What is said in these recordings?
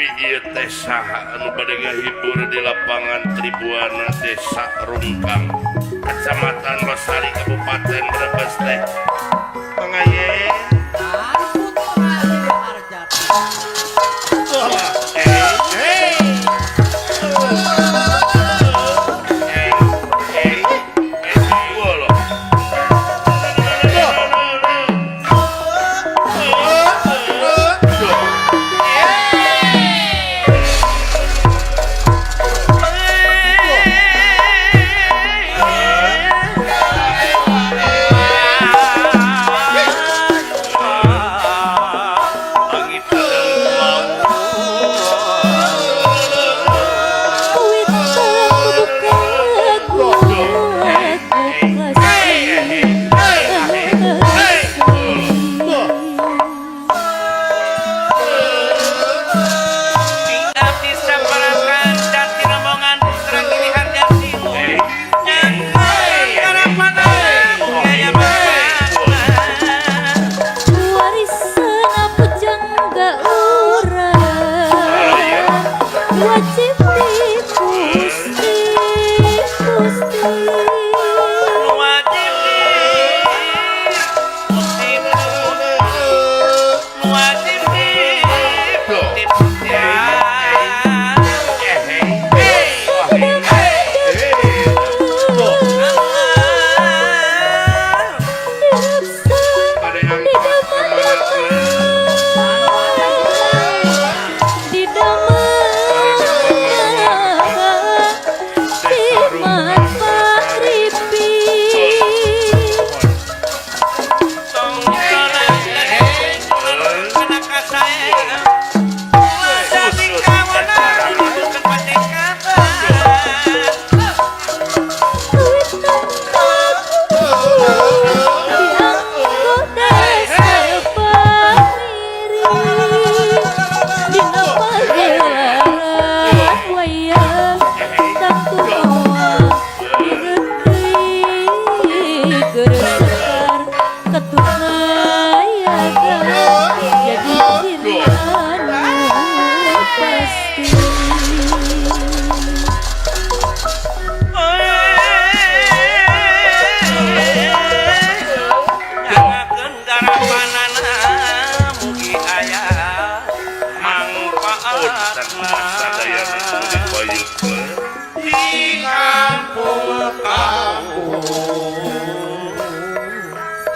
Ieu teh saha anu bade ngahibur di lapangan Tribuana Desa Rungkang, Kecamatan Losari, Kabupaten Brebes teh. Mangaye.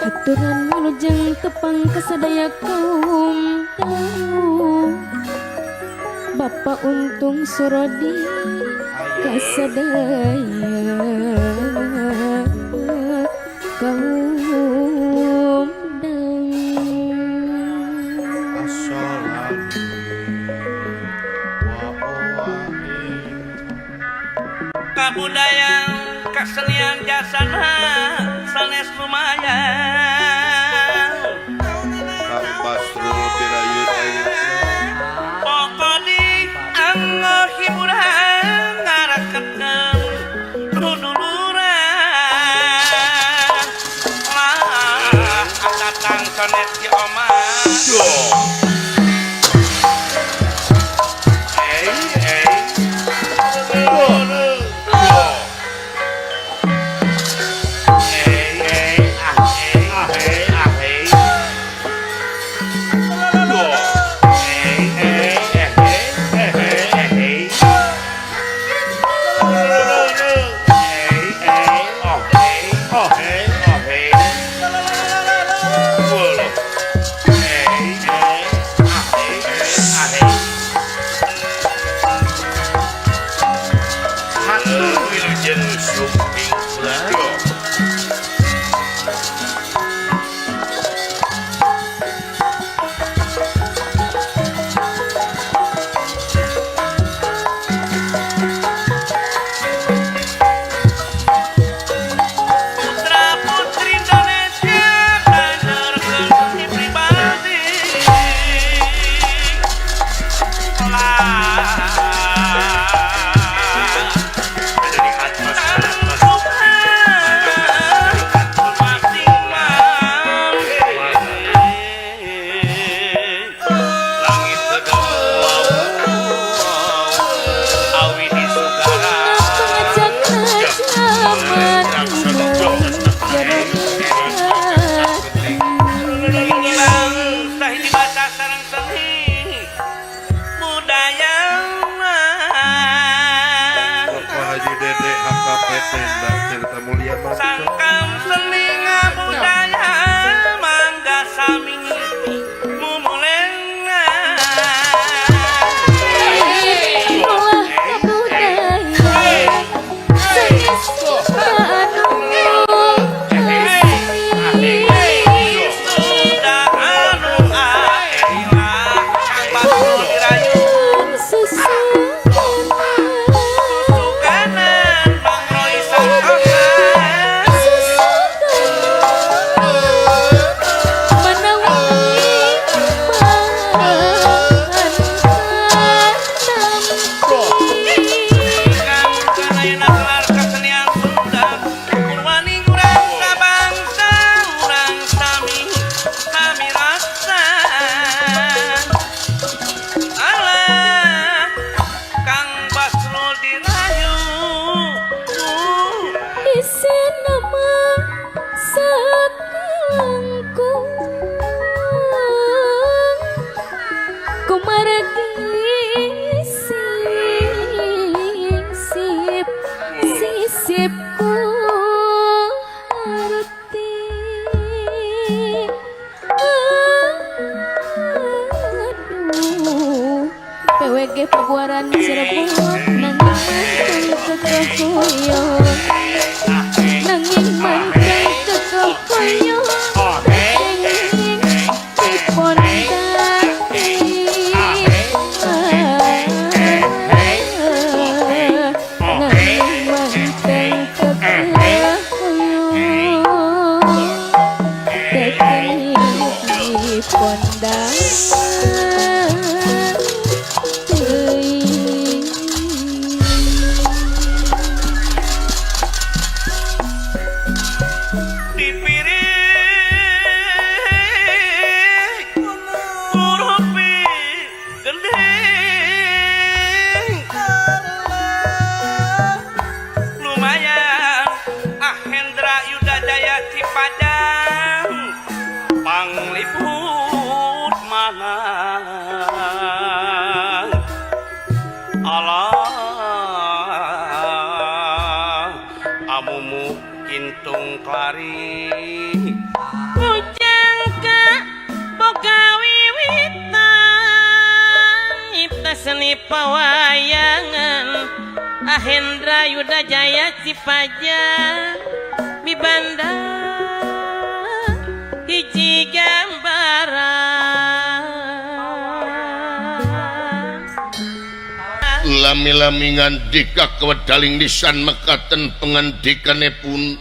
Aturan wilujeng tepang kasadaya kaum dangu, Bapak Untung Surodi kasadaya kaum dangu. Kabudayaan kesenian jasana sanes lumayan. Pokok anggo hiburan ngaraketkeun duduluran. Lah datang sonet si Omar. Isena mah sakalangkung kumargi sisip sisip ku harti. Aduh, PWG Pabuaran Cirebon nanging manteng kekehoyong, nanging manteng kekehoyong, kenging dipun dadi, nanging manteng kekehoyong, kenging dipun dadi. Dipiring kurupi gending lumayan Ahendra Yuda Jaya Cipadang pangliput mana Allah amumu kintung klari Pujangka boga wiwitan nyipta seni pewayangan Ahendra Yuda Jaya Cipaja mibanda hiji gambaran. Lami-lami ngandika kewedaling lisan mekaten pengandikanipun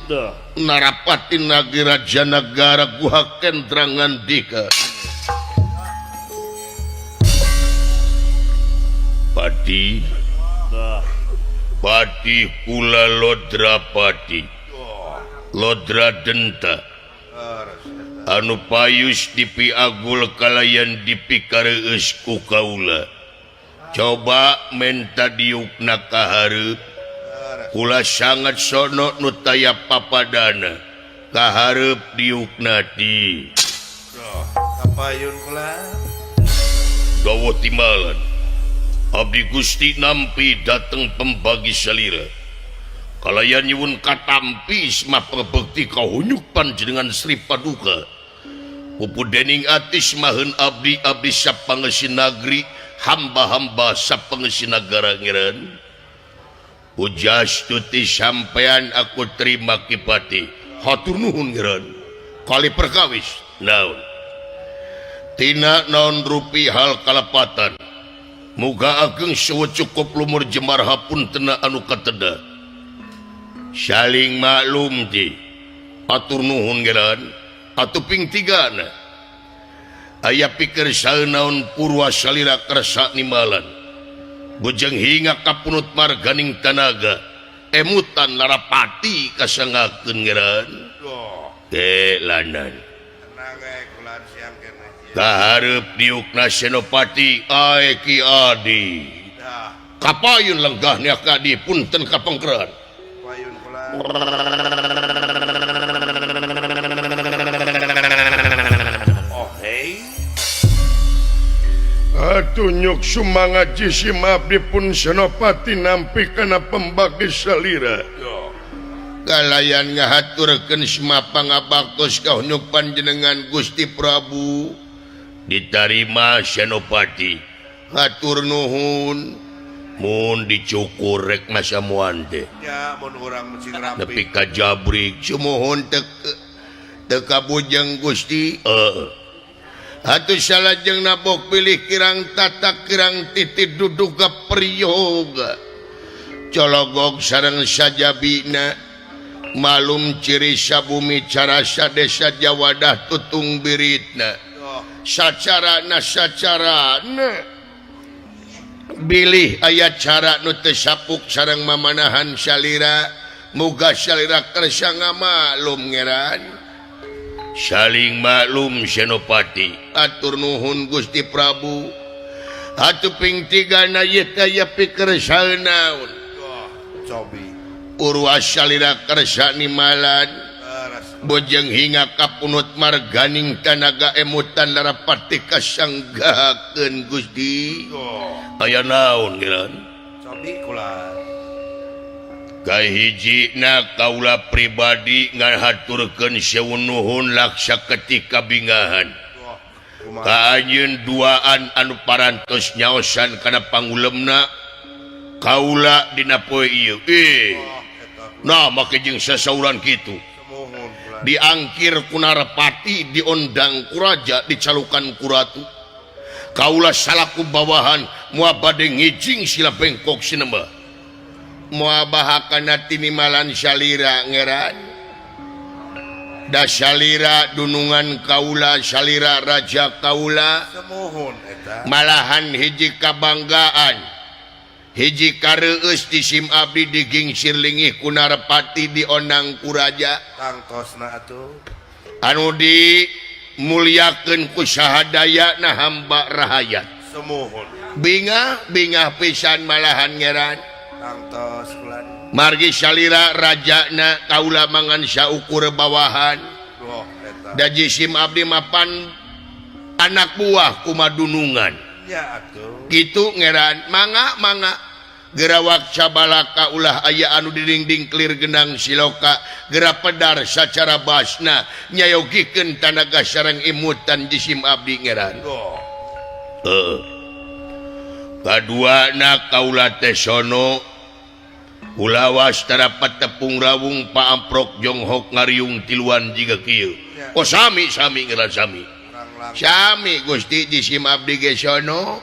Narapati Nagi Raja Nagara Guha Kendra ngandika Pati Pati kula Lodrapati Lodra Denta anu payus dipiagul kalayan dipikareus ku kaula. Coba menta diukna kahareup kula sangat sono nu taya papadana kahareup diukna di Kapayun kula dawuh timbalan abdi Gusti nampi dateng pembagi salira kalayan nyuwun katampi isma pangabekti kahunyuk panjenengan Sri Paduka pupu dening atis maheun abdi abdi sapangeusi nagri hamba-hamba sapangeusi nagara ngireun pujastuti sampean aku terima kipati hatur nuhun ngireun kali perkawis naon tina naon rupi hal kalepatan muga ageng sewu cukup lumur jemar hapuntena anu kateda saling maklum di atur nuhun ngireun atuh ping tigana aya pikir saeunaun purwa salira kersa nimbalan bujeng hinga kapunut marganing tanaga emutan larapati kasangakeun ngireun lanan kahareup diukna Senopati ae Ki Adi kapayun lenggahnya ka Adi punten kapengkeran. Atunyuk sumanga jisim abdi pun Senopati nampi kana pembagi salira kalayan ngahaturkeun sema pangabaktos kahunyuk panjenengan Gusti Prabu ditarima Senopati hatur nuhun mun dicukur rek masamuan teh ya mun urang sing rapi nepi ka jabrik sumuhun teu kabujeng Gusti atuh salajeng nabok pilih kirang tata kirang titi duduga priyoga cologog sareng sajabina malum ciri sabumi carasa desa Jawadah tutung biritna sacarana sacarana bilih aya cara nu teu sapuk sareng mamanahan salira muga salira kersa ngamaklum ngeran saling maklum Senopati atur nuhun Gusti Prabu atuh ping tigana ieu teh aya pikir saeunaun cobi Purwa salira kersa nimalan bojeng hingga kapunut marganing tanaga emutan larapati kasanggahakeun Gusti. Aya naon geran? Cobi kula. Kahijina kaula pribadi ngahaturkeun sewu nuhun laksa ketika bingahan. Ka anjeun duaan anu parantos nyaosan kana pangulemna kaula dina poe ieu. Nah make jeung sasauran kitu. Diangkir ku Narapati, diondang ku raja, dicalukan ku ratu. Kaula salaku bawahan moal bade ngijing sila bengkok sinembah. Moal bahakana tinimalan salira ngeran. Da salira dunungan kaula, salira raja kaula. Malahan hiji kabanggaan, hiji kareueus disim abdi digingsir lingih ku Narapati diondang ku raja. Tangtosna atuh. Anu dimuliakeun ku sahadayana hamba rahayat. Sumuhun. Bingah bingah pisan malahan ngeran. Tangtos kula. Margi salira rajana kaula mangan saukur bawahan. Oh, eta. Da jisim abdi mapan anak buah kumadunungan. Ya atuh. Kitu ngeran mangga mangga gerawak cabalaka ulah aya anu didingding clear genang siloka gera pedar sacara basna nyayogikeun tanaga sareng imutan jisim abdi ngeran. Oh. Heeh. Kaduana kaula teh sono ulawas tarapat tepung rawung paamprok jonghok ngariung tiluan jiga kieu. Oh sami sami ngeran sami. Sami Gusti jisim abdi ge sono.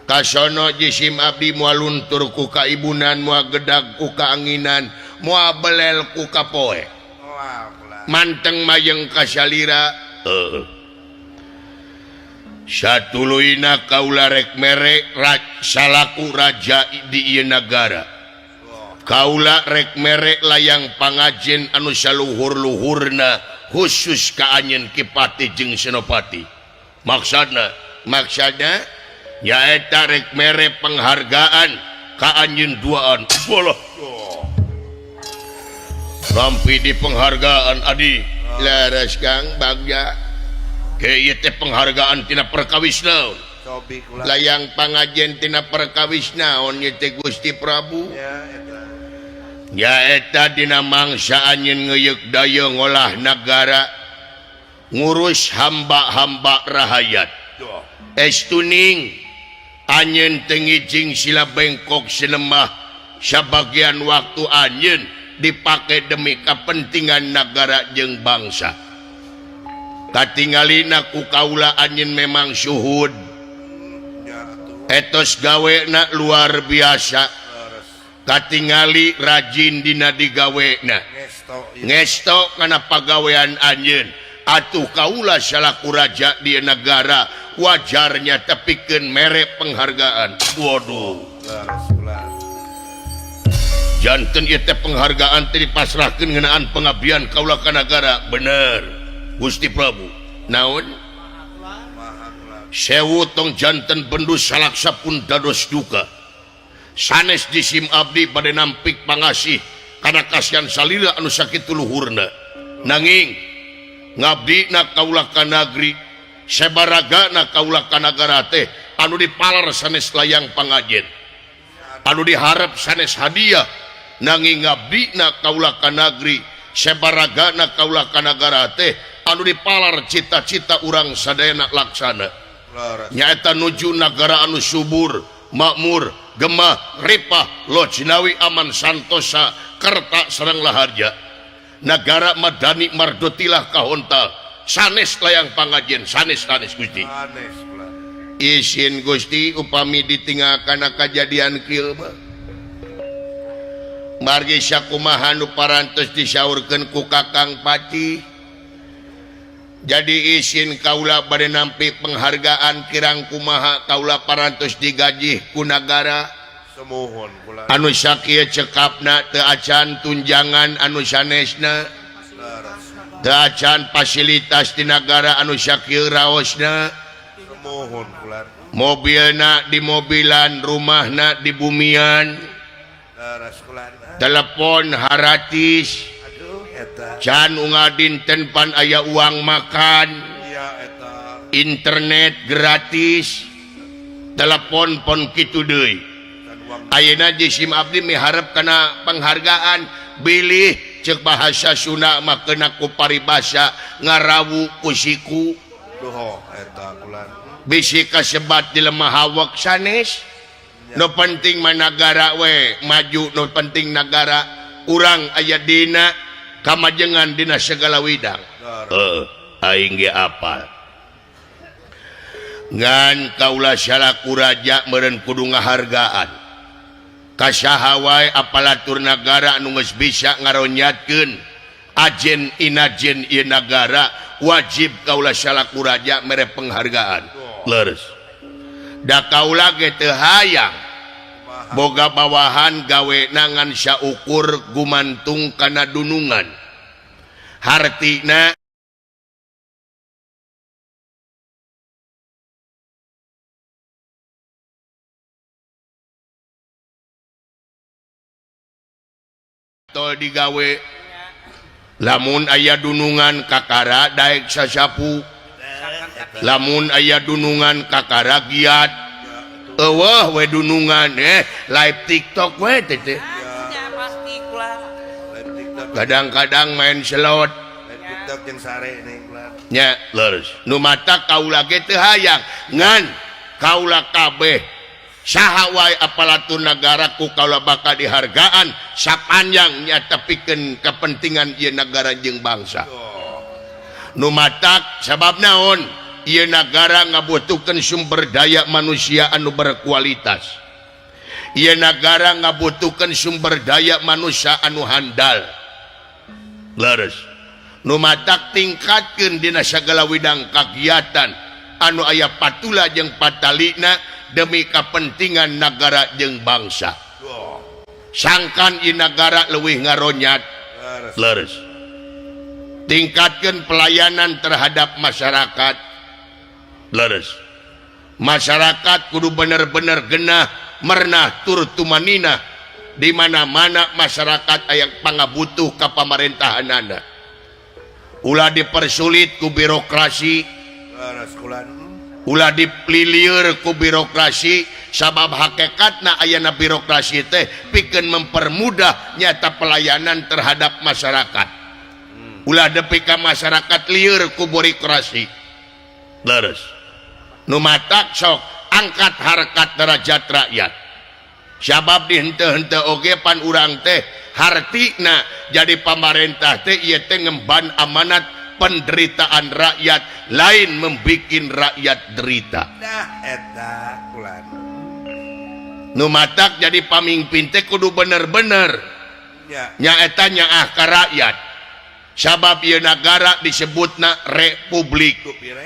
Kasono jisim abdi moal luntur ku kaibunan, moal gedag ku kaanginan, moal belel ku kapoe. Manteng mayeng kasalira. Heeh. Satuluyna kaula rek mere salaku raja di ieu nagara. Kaula rek mere layang pangajen anu saluhur-luhurna khusus ka anjeun Ki Patih jeung Senopati. Maksudna maksudna nyaeta rek mere penghargaan ka anjeun duaan. Bolah. Rampi di penghargaan adi. Leres Kang Bagja. Ke ieu teh penghargaan tina perkawis naon? Layang pangajen tina perkawis naon ieu teh Gusti Prabu? Nyaeta dina mangsa anjeun ngeuyeuk daya ngolah nagara, ngurus hamba-hamba rahayat. Estuning anjeun teu ngijing sila bengkok sinemah sabagian waktu anjeun dipake demi kepentingan nagara jeung bangsa. Katingalina ku kaula anjeun memang syuhud. Etos gawena luar biasa. Katingali rajin dina digawena. Ngesto kana pagawean anjeun. Atuh kaula salaku raja di negara wajarnya tepikeun mere penghargaan. Waduh. Janten ieu teh penghargaan teh dipasrahkeun ngeunaan pengabdian kaula ka nagara. Bener. Gusti Prabu. Naon? Sewu tong janten bendu salaksa pun dados duka. Sanes jisim abdi bade nampik pangasih kana kasihan salila anu sakitu luhurna. Nanging ngabdina kaula ka nagri, sebaragana kaula ka nagara teh anu dipalar sanes layang pangajen. Anu diharap sanes hadiah, nanging ngabdina kaula ka nagri, sebaragana kaula ka nagara teh anu dipalar cita-cita urang sadayana laksana. Nyaeta nuju nagara anu subur, makmur, gemah, ripah, lojnawi aman santosa, kerta sareng laharja. Nagara madani mardotilah kahontal, sanes layang pangajen, sanes sanes Gusti. Isin Gusti upami ditinggal kana kajadian kieu mah. Margi sakumaha nu parantos disaurkeun ku Kakang Patih. Jadi isin kaula bade nampi penghargaan kirang kumaha kaula parantos digajih ku nagara. Anu sakieu cekapna teu acan tunjangan anu sanesna, teu acan fasilitas di nagara anu sakieu raosna. Mobilna di mobilan, rumahna di bumian. Telepon haratis. Aduh eta. Can unggal dinten pan aya uang makan. Iya eta. Internet gratis. Telepon pon kitu deui. Ayeuna jisim abdi miharep kana penghargaan bilih cek bahasa Sunda mah kena ku paribasa ngarawu ku siku. Duh eta kulan. Bisi kasebat di lemah hawak sanes. Nu penting mah nagara we maju, nu penting nagara urang aya dina kamajengan dina segala widang. Heeh, aing ge apal. Ngan kaula salaku raja meureun kudu ngahargaan. Ka saha wae aparatur nagara anu geus bisa ngaronyatkeun ajen inajen ieu nagara wajib kaula salaku raja mere penghargaan. Leres. Da kaula ge teu hayang boga bawahan gawe nangan saukur gumantung kana dunungan. Hartina tol digawe lamun aya dunungan kakara daek sasapu, lamun aya dunungan kakara giat, eueuh we dunungan live TikTok we teh. Kadang-kadang main slot live TikTok jeung sare ning nya leres. Nu mata kaula ge teu hayang ngan kaula kabeh saha wae aparatur nagara ku kaula bakal dihargaan sapanjang nyata pikeun kepentingan ieu nagara jeung bangsa. Nu matak sabab naon ieu nagara ngabutuhkeun sumber daya manusia anu berkualitas. Ieu nagara ngabutuhkeun sumber daya manusia anu handal. Leres. Nu matak tingkatkeun dina sagala widang kagiatan anu aya patula jeung patalina demi kepentingan nagara jeung bangsa. Sangkan ieu nagara leuwih ngaronyat. Leres. Tingkatkeun pelayanan terhadap masyarakat. Leres. Masyarakat kudu bener-bener genah mernah tur tumanina di mana-mana masyarakat aya pangabutuh ka pamarintahanana. Ulah dipersulit ku birokrasi. Ulah diplilieur ku birokrasi sabab hakikatna ayana birokrasi teh pikeun mempermudah nyata pelayanan terhadap masyarakat. Ulah depi ka masyarakat lieur ku birokrasi. Leres. Nu matak sok angkat harkat derajat rakyat. Sabab di henteu-henteu oge pan urang teh hartina jadi pamarentah teh ieu teh ngemban amanat penderitaan rakyat, lain membikin rakyat derita. Nah eta kulan. Nu matak jadi pamimpin teh kudu bener-bener nyaeta nyaah ka rakyat. Sabab ieu nagara disebutna republik.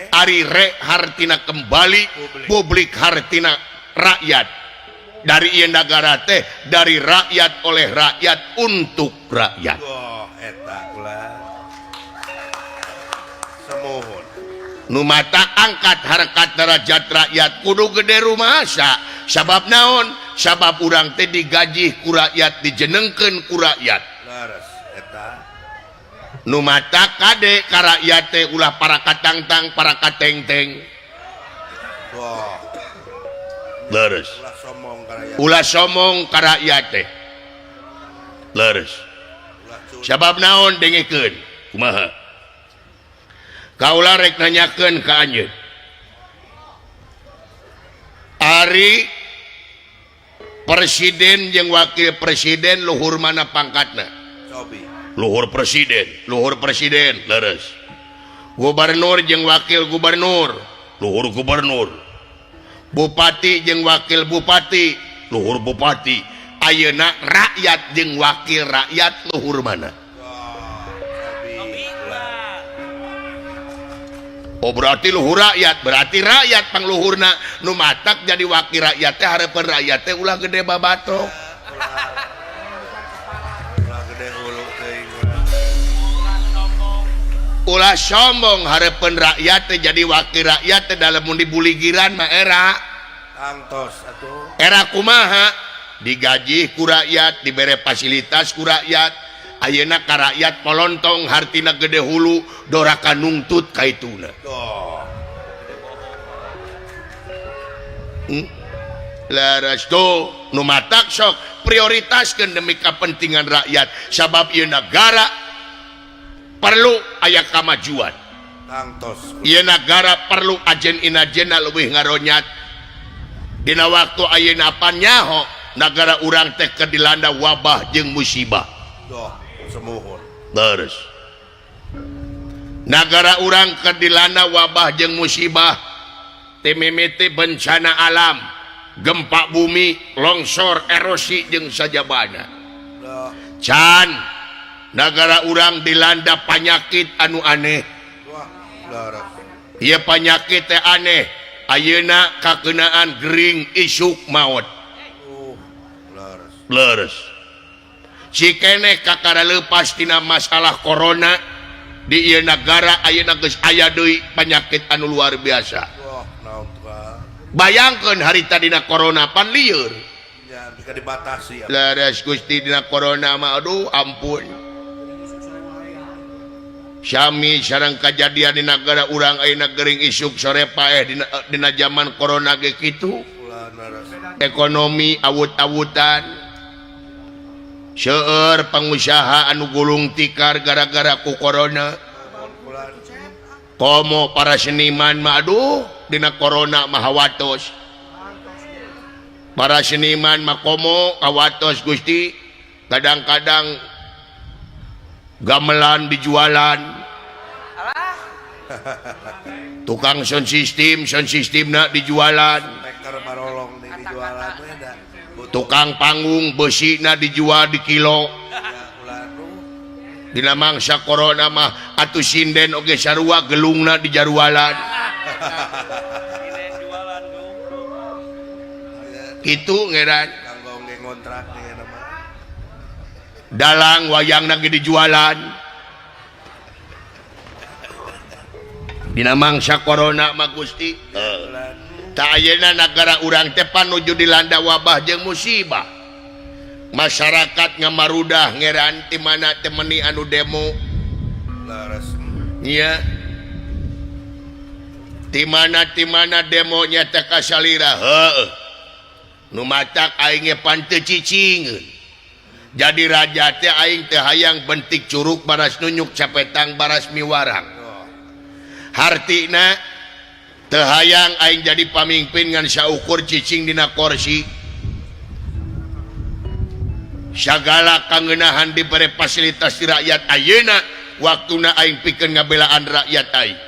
Ari re hartina kembali, publik hartina rakyat. Dari ieu nagara teh dari rakyat oleh rakyat untuk rakyat. Oh, eta kulan. Nu mata angkat harkat derajat rakyat kudu gede rumasa. Sabab naon? Sabab urang teh digaji ku rakyat, dijenengkeun ku rakyat. Leres eta. Nu mata kade ka rakyat teh ulah para katangtang, para katengteng. Wah. Leres. Ulah somong ka rakyat. Ulah somong ka rakyat teh. Leres. Sabab naon dengekeun? Kumaha? Kaula rek nanyakeun ka anjeun. Ari presiden jeung wakil presiden luhur mana pangkatna? Cobi. Luhur presiden, leres. Gubernur jeung wakil gubernur, luhur gubernur. Bupati jeung wakil bupati, luhur bupati. Ayeuna rakyat jeung wakil rakyat luhur mana? Oh berarti luhur rakyat, berarti rakyat pangluhurna. Nu matak jadi wakil rakyat teh hareupeun rakyat teh ulah gede babatok. Ulah gede hulu teuing. Ulah sombong hareupeun rakyat teh jadi wakil rakyat teh dalam mun dibuligiran mah era. Tangtos atuh. Era kumaha? Digaji ku rakyat, dibere fasilitas ku rakyat. Ayeuna ka rakyat polontong hartina gede hulu doraka nungtut ka ituna. Laras tuh nu matak sok prioritaskeun demi kepentingan rakyat sabab ieu nagara perlu aya kamajuan. Tangtos. Ieu nagara perlu ajen inajena leuwih ngaronyat. Dina waktu ayeuna pan nyaho nagara urang teh keur dilanda wabah jeung musibah. Doh, semuhun. Terus. Nagara urang keur dilanda wabah jeung musibah timimiti bencana alam, gempa bumi, longsor, erosi jeung sajabana. Can nagara urang dilanda panyakit anu aneh. Ieu panyakit teh aneh, ayeuna kakeunaan gering isuk maot. Leres. Si keneh kakara leupas tina masalah corona di ieu nagara ayeuna geus aya deui panyakit anu luar biasa. Bayangkeun harita dina corona pan lieur. Ya, bisa dibatasi. Leres Gusti dina corona mah aduh ampun. Sami sareng kajadian di nagara urang ayeuna gering isuk sore paeh dina zaman corona ge kitu. Ekonomi awut-awutan. Seueur pengusaha anu gulung tikar gara-gara ku corona. Komo para seniman mah aduh dina corona mah hawatos. Para seniman mah komo hawatos Gusti, kadang-kadang gamelan dijualan. Tukang sound systemna dijualan. Tukang panggung besina dijual di kilo. Dina mangsa corona mah atuh sinden oge sarua gelungna dijarualan. Kitu ngeran. Dalang wayangna ge dijualan. Dina mangsa corona mah Gusti. Tah ayeuna nagara urang teh panuju dilanda wabah jeung musibah. Masyarakat ngamarudah ngeran ti mana teh meuni anu demo. Nya. Ti mana demonya teh kasalira heueuh. Nu matak aing ge pan teu cicingeun. Jadi raja teh aing teh hayang bentik curug baras nunyuk capetang baras miwarang. Hartina teu hayang aing jadi pamimpin ngan saukur cicing dina kursi. Sagala kangeunahan dibere fasilitas di rakyat ayeuna waktuna aing pikeun ngabelaan rakyat aing.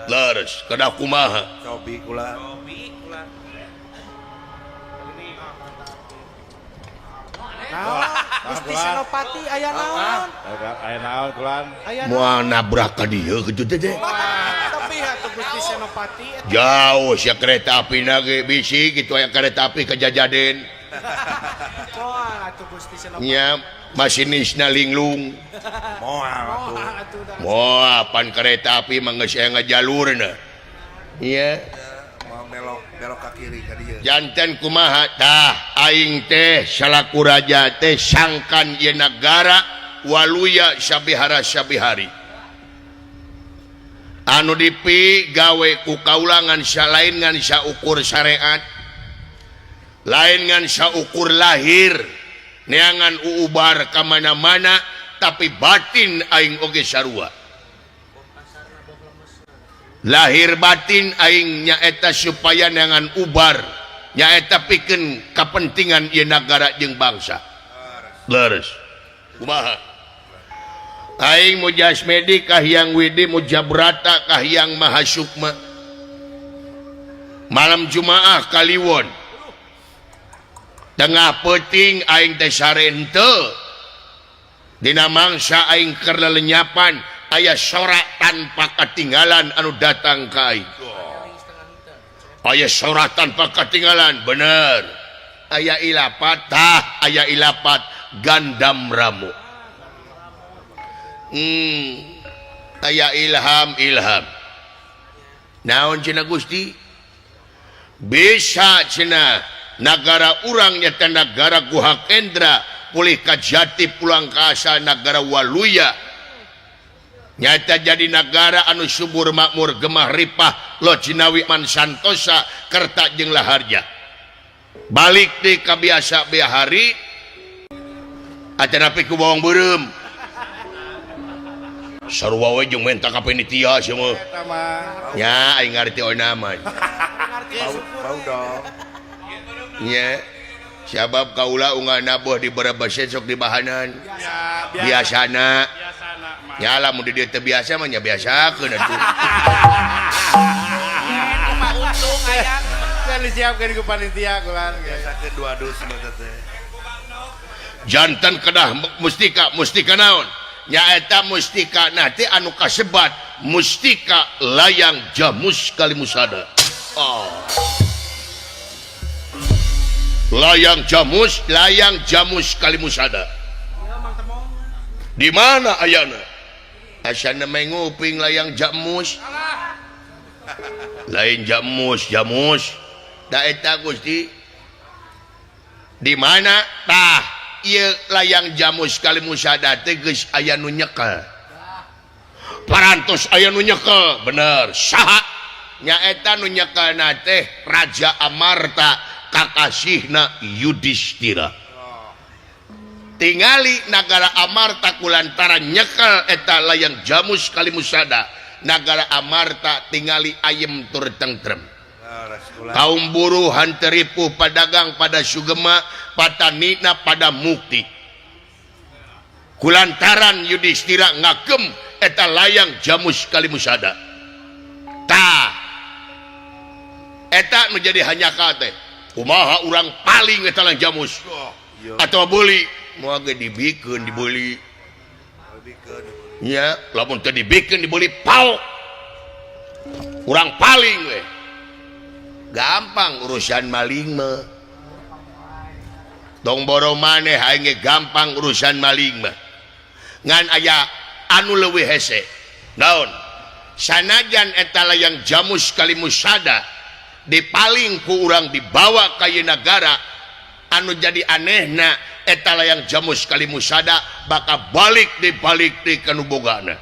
Leres kedah kumaha? Cobi kula. Gusti Senopati aya naon? Aya naon kulan? Moal nabrak ka dieu kitu teh. Tapi atuh Gusti Senopati jauh sia kereta api na ge bisi kitu aya kereta api ka Jajaden. Moal atuh Gusti Senopati. Nya masinisna linglung. Moal atuh. Moal pan kereta api mah geus aya ngajalurna. Nya belok belok ka kiri ka dieu. Janten kumaha tah aing teh salaku raja teh sangkan ieu nagara waluya sabihara sabihari. Anu dipi gawe ku kaulangan salain ngan saukur syariat, lain ngan saukur lahir, neangan uubar ka mana-mana tapi batin aing oge sarua. Lahir batin aing nyaeta supaya neangan ubar, nyaeta pikeun kapentingan ieu nagara jeung bangsa. Leres. Kumaha? Aing mujasmedi Kahiyang Widi Mujabrata Kahiyang Mahasukma. Malam Jumaah Kaliwon. Tengah peuting aing teh sare henteu. Dina mangsa aing keur lelenyapan aya sorak tanpa ketinggalan anu datang ka aing. Aya sorak tanpa ketinggalan, bener. Aya ilapat, tah aya ilapat Gandam Ramu. Aya ilham ilham. Naon cenah Gusti? Bisa cenah Nagara urang nyata nagara Guha Kendra pulih ka jati pulang ka asal nagara Waluya nyata jadi nagara anu subur makmur gemah ripah lo jinawi man santosa kerta jeung laharja balik di kabiasa biahari atanapi ku bawang beureum sarua we jeung menta ka panitia sia mah nya aing ngarti ona mah bau dong. Nya sabab kaula unggal nabuh di Brebes sok dibahanan biasana nya lamun di dieu teu biasa mah nya biasakeun atuh. Untung aya. Kan disiapkeun ku panitia kulan. Biasakeun dua dus mah teh. Jantan kedah mustika mustika naon nyaeta mustika nanti anu kasebat mustika layang jamus kalimusada. Oh. Layang jamus kalimusada. Di mana ayana? Asana menguping layang jamus. Lain jamus, jamus. Da eta Gusti. Di mana? Tah, ieu layang jamus kalimusada teh geus aya nu nyekel. Parantos aya nu nyekel, bener. Saha? Nyaeta nu nyekelna teh Raja Amarta kakasihna Yudhistira. Tingali nagara Amarta kulantaran nyekel eta layang jamus kalimusada. Nagara Amarta tingali ayem tur tentrem. Kaum buruh henteu ripuh, padagang pada sugema, patanina pada mukti. Kulantaran Yudhistira ngagem eta layang jamus kalimusada. Tah eta nu jadi hanyaka teh. Kumaha urang paling eta layang jamus atau beuli moal ge dibikeun dibeli nya lamun teu dibikeun dibeli paok urang paling we gampang urusan maling mah tong boro maneh aing ge gampang urusan maling mah ngan aya anu leuwih hese naon sanajan eta layang jamus kalimusada dipaling ku urang dibawa ka ieu nagara anu jadi anehna eta layang jamus kalimusada bakal balik dibalik di ka nu bogana.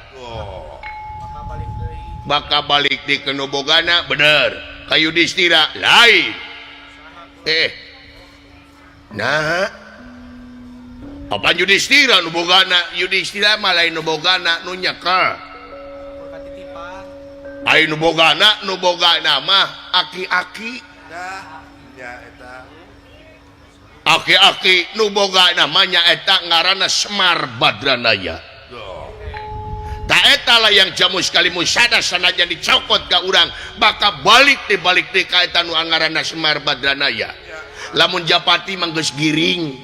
Bakal balik di ka nu bogana bener ka Yudhistira lain. Nah apa Yudhistira nu bogana? Yudhistira mah lain nu bogana nu nyekel. Ai nu bogana mah aki-aki. Aki-aki nu boga namanya eta ngaranna Semar Badranaya. Ta eta layang jamus kalimusada sanajan dicokot ka urang bakal balik dibalik deui ka eta nu ngaranna Semar Badranaya. Lamun Japati mah geus giring.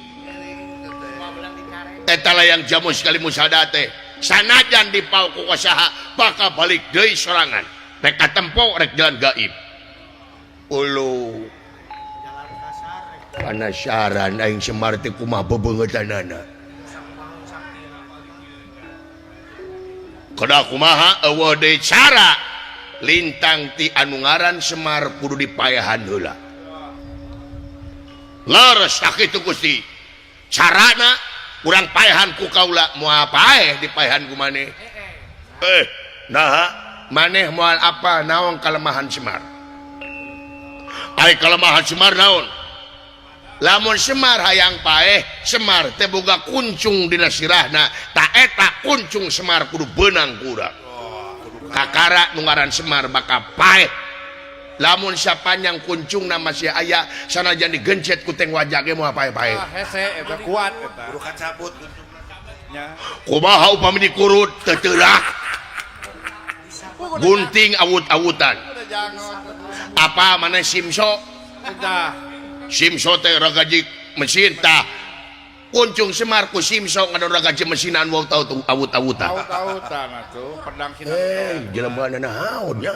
Eta layang jamus kalimusada teh sanajan dipaok ku saha bakal balik deui sorangan. Rek katempo rek jalan gaib. Ulu penasaran aing Semar teh kumaha bebeungeutanana. Kedah kumaha eueuh deui cara lintang ti anu ngaran Semar kudu dipaehan heula. Leres tah kitu Gusti. Carana urang paehan ku kaula moal paeh dipaehan ku maneh. Naha maneh moal apa naon kalemahan Semar. Ai kalemahan Semar naon? Lamun Semar hayang paeh, Semar teh boga kuncung dina sirahna, ta eta kuncung Semar kudu beunang ku urang. Kakara nu ngaran Semar bakal paeh. Lamun sapanjang kuncungna masih aya sanajan digencet ku teng wajah ge moal paeh-paeh. Hese eta kuat eta. Kudu kacabut kuncungna. Kumaha upami dikurut teu teurak. Gunting awut-awutan. Apa maneh simso? Simso teh ragaji mesin tah kuncung Semar ku simso ngadon ragaji mesinan wong tau awut-awutan. Awut-awutan atuh pedang sinar. Jelema naon nya?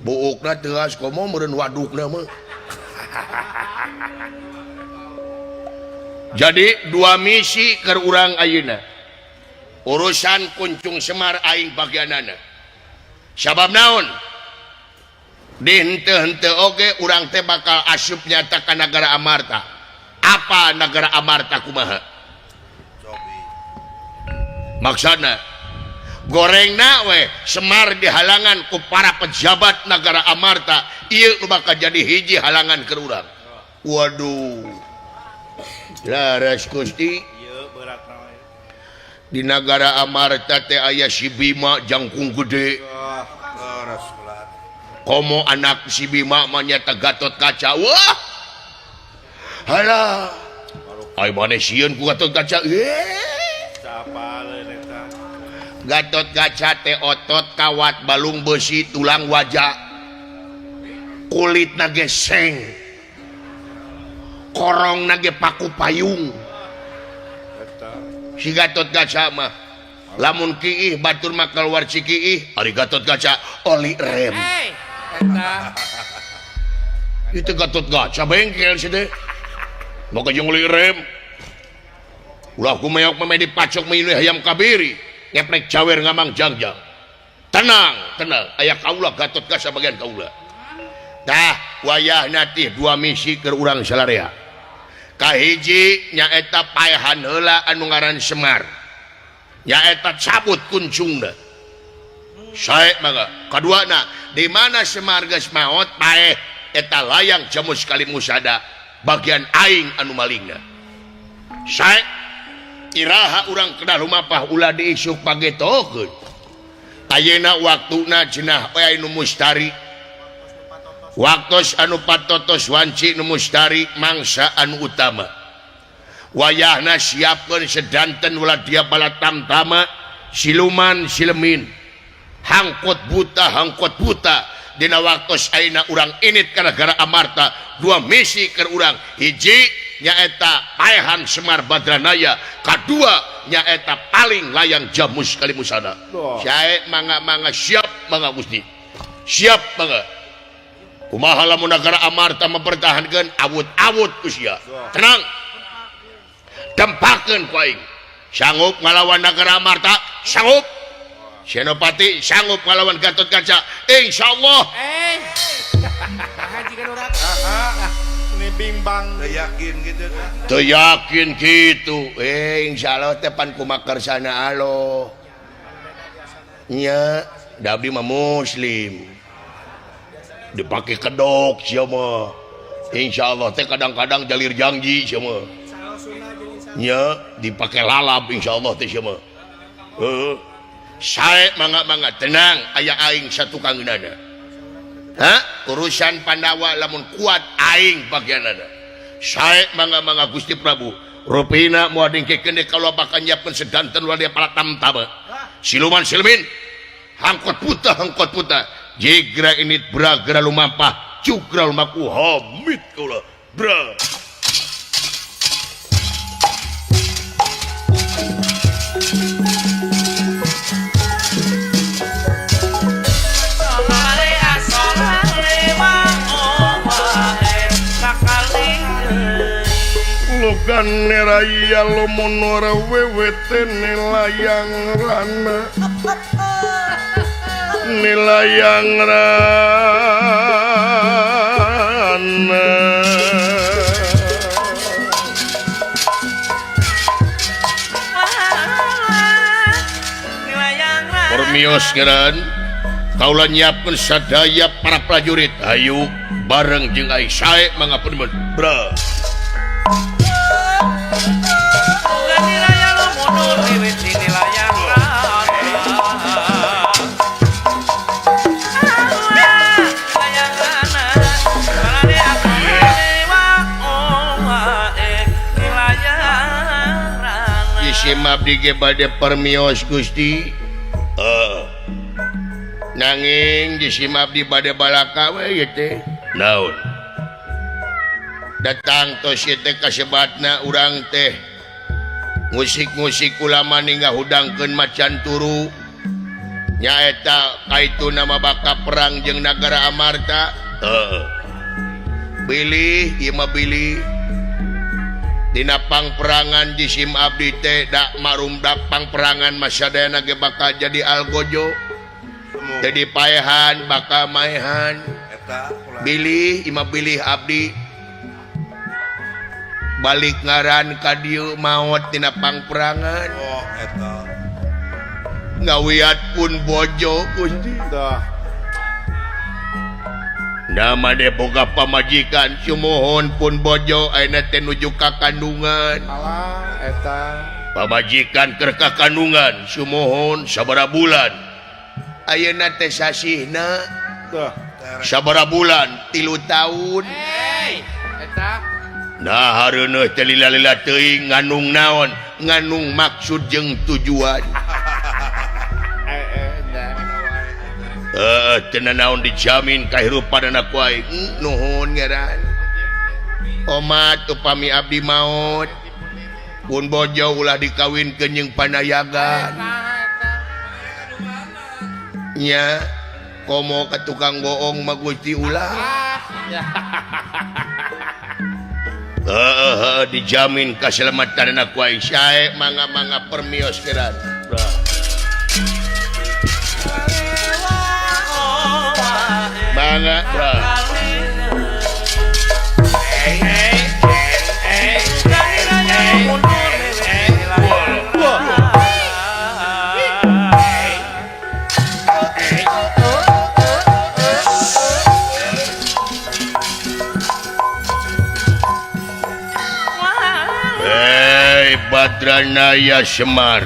Buukna teas komo meureun wadukna mah. Jadi dua misi keur urang ayeuna. Urusan kuncung Semar aing bagianana. Sabab naon? Di henteu-henteu oge urang teh bakal asup nyata ka nagara Amarta. Apa nagara Amarta kumaha? Maksudna gorengna we Semar dihalangan ku para pejabat nagara Amarta, ieu nu bakal jadi hiji halangan keur urang. Waduh. Laras Gusti. Di nagara Amarta teh aya si Bima jangkung gede. Komo anak si Bima mah nyata Gatot Kaca. Wah. Halah. Ai maneh sieun ku Gatot Kaca. Gatot Kaca teh otot kawat balung besi tulang wajah. Kulitna ge seng. Korongna ge paku payung. Si Gatot Kaca mah lamun kiih batur mah keluar si kiih, ari Gatot Kaca oli rem. Itu Gatot Kaca bengkel sih teh. Maka jeung oli rem. Ulah kumeok meme dipacok minum hayam kabiri, ngeprek cawer ngamang jangjang. Tenang, tenang, aya kaula Gatot Kaca bagian kaula. Tah, wayahna teh dua misi keur urang salarea. Kahiji nyaeta paehan heula anu ngaran Semar. Nyaeta cabut kuncungna. Sae mangga. Kaduana, di mana Semar geus maot paeh eta layang jamus kali musada bagian aing anu malingna. Sae iraha urang kedah lumapah ulah diisuk pagetokeun. Ayeuna waktuna cenah we anu mustari. Waktos anu patotos wanci nu mustari mangsa anu utama. Wayahna siapkeun sedanten ulah dia bala tamtama siluman silemin. Hangkot buta dina waktos ayeuna urang init ka nagara Amarta dua misi keur urang. Hiji nyaeta paehan Semar Badranaya, kadua nyaeta paling layang jamus kalimusada. Sae mangga-mangga siap mangga Gusti. Siap mangga. Kumaha lamun nagara Amarta mempertahankeun awut-awut ku sia. Tenang. Tempakeun ku aing. Sanggup ngalawan nagara Amarta? Sanggup. Senopati sanggup ngalawan Gatot Kaca? Insyaallah. Ini bimbang. Teu yakin gitu. Teu yakin gitu. Insyaallah teh pan kumakarsana Allah. Nya, da abdi mah muslim. Dipake kedok sia mah. Insyaallah teh kadang-kadang jalir janji sia mah. Nya, dipake lalap insyaallah teh sia mah. Heuh. Sae mangga-mangga tenang aya aing satukangeunana. Ha? Urusan Pandawa lamun kuat aing bagianana. Sae mangga-mangga Gusti Prabu. Rupina moal dingkekeun deui kaula bakal nyiapkeun sedanten walia para tamtama. Siluman silmin. Hangkot puta hangkot puta. Jigra init bragra lumampah cugra lumaku hamit kaula. Bra. Logan neraya lomonora wewete nilayang rana nilayang rana Permios geran kaula nyiapkeun sadaya para prajurit ayo bareng jeung aing sae mangga pun bra. Isim abdi ge bade permios Gusti. Nanging jisim abdi bade balaka we ieu teh. Naon? Datang tos ieu teh kasebatna urang teh musik-musik ulama ningga hudangkeun macan turu. Nyaeta kaitu nama baka perang jeung nagara Amarta. Heeh. Bilih ieu mah bilih. Dina pangperangan jisim abdi teh dak marumdak pangperangan masadayana ge bakal jadi algojo. Jadi paehan bakal maehan. Eta Bilih imah bilih abdi balik ngaran ka dieu maot tina pangperangan. Oh eta. Ngawiat pun bojo Gusti. Dah. Nama de boga pamajikan sumuhun pun bojo ayeuna teh nuju ka kandungan. Alah eta. Pamajikan keur ka kandungan sumuhun sabaraha bulan. Ayeuna teh sasihna. Dah. Sabaraha bulan 3 tahun. Hey, eta. Nah hareuneuh teh lila-lila teuing nganung naon? Nganung maksud jeung tujuan. Teu naon dijamin kahirupan anak ku aing. Nuhun ngaran. Omat upami abdi maot pun bojo ulah dikawinkeun jeung panayagan. Nya komo ka tukang bohong mah Gusti ulah. Heeh dijamin kaselamatan anak ku aing. Sae mangga-mangga permios geran. Mangga bra. Hei Badranaya Semar,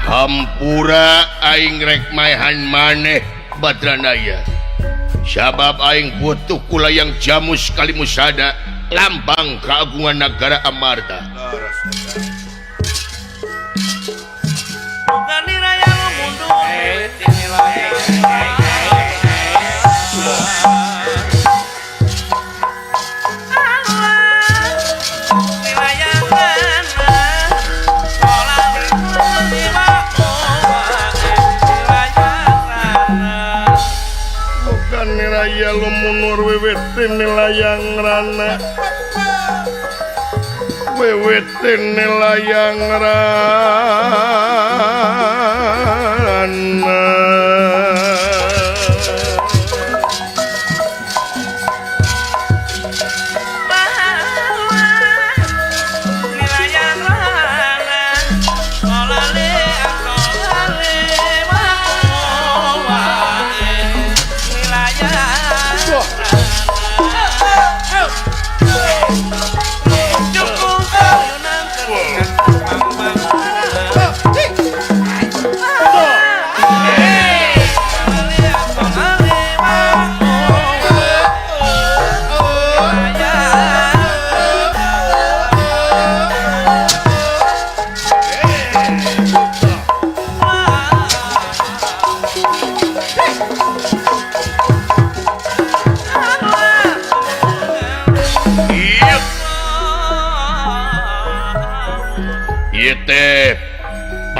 hampura aing rek maehan maneh Badranaya. Sabab aing butuh kulayang jamus kalimusada lambang keagungan negara Amarta. Raya lumunur wiwit nilayang rana wiwit nilayang rana.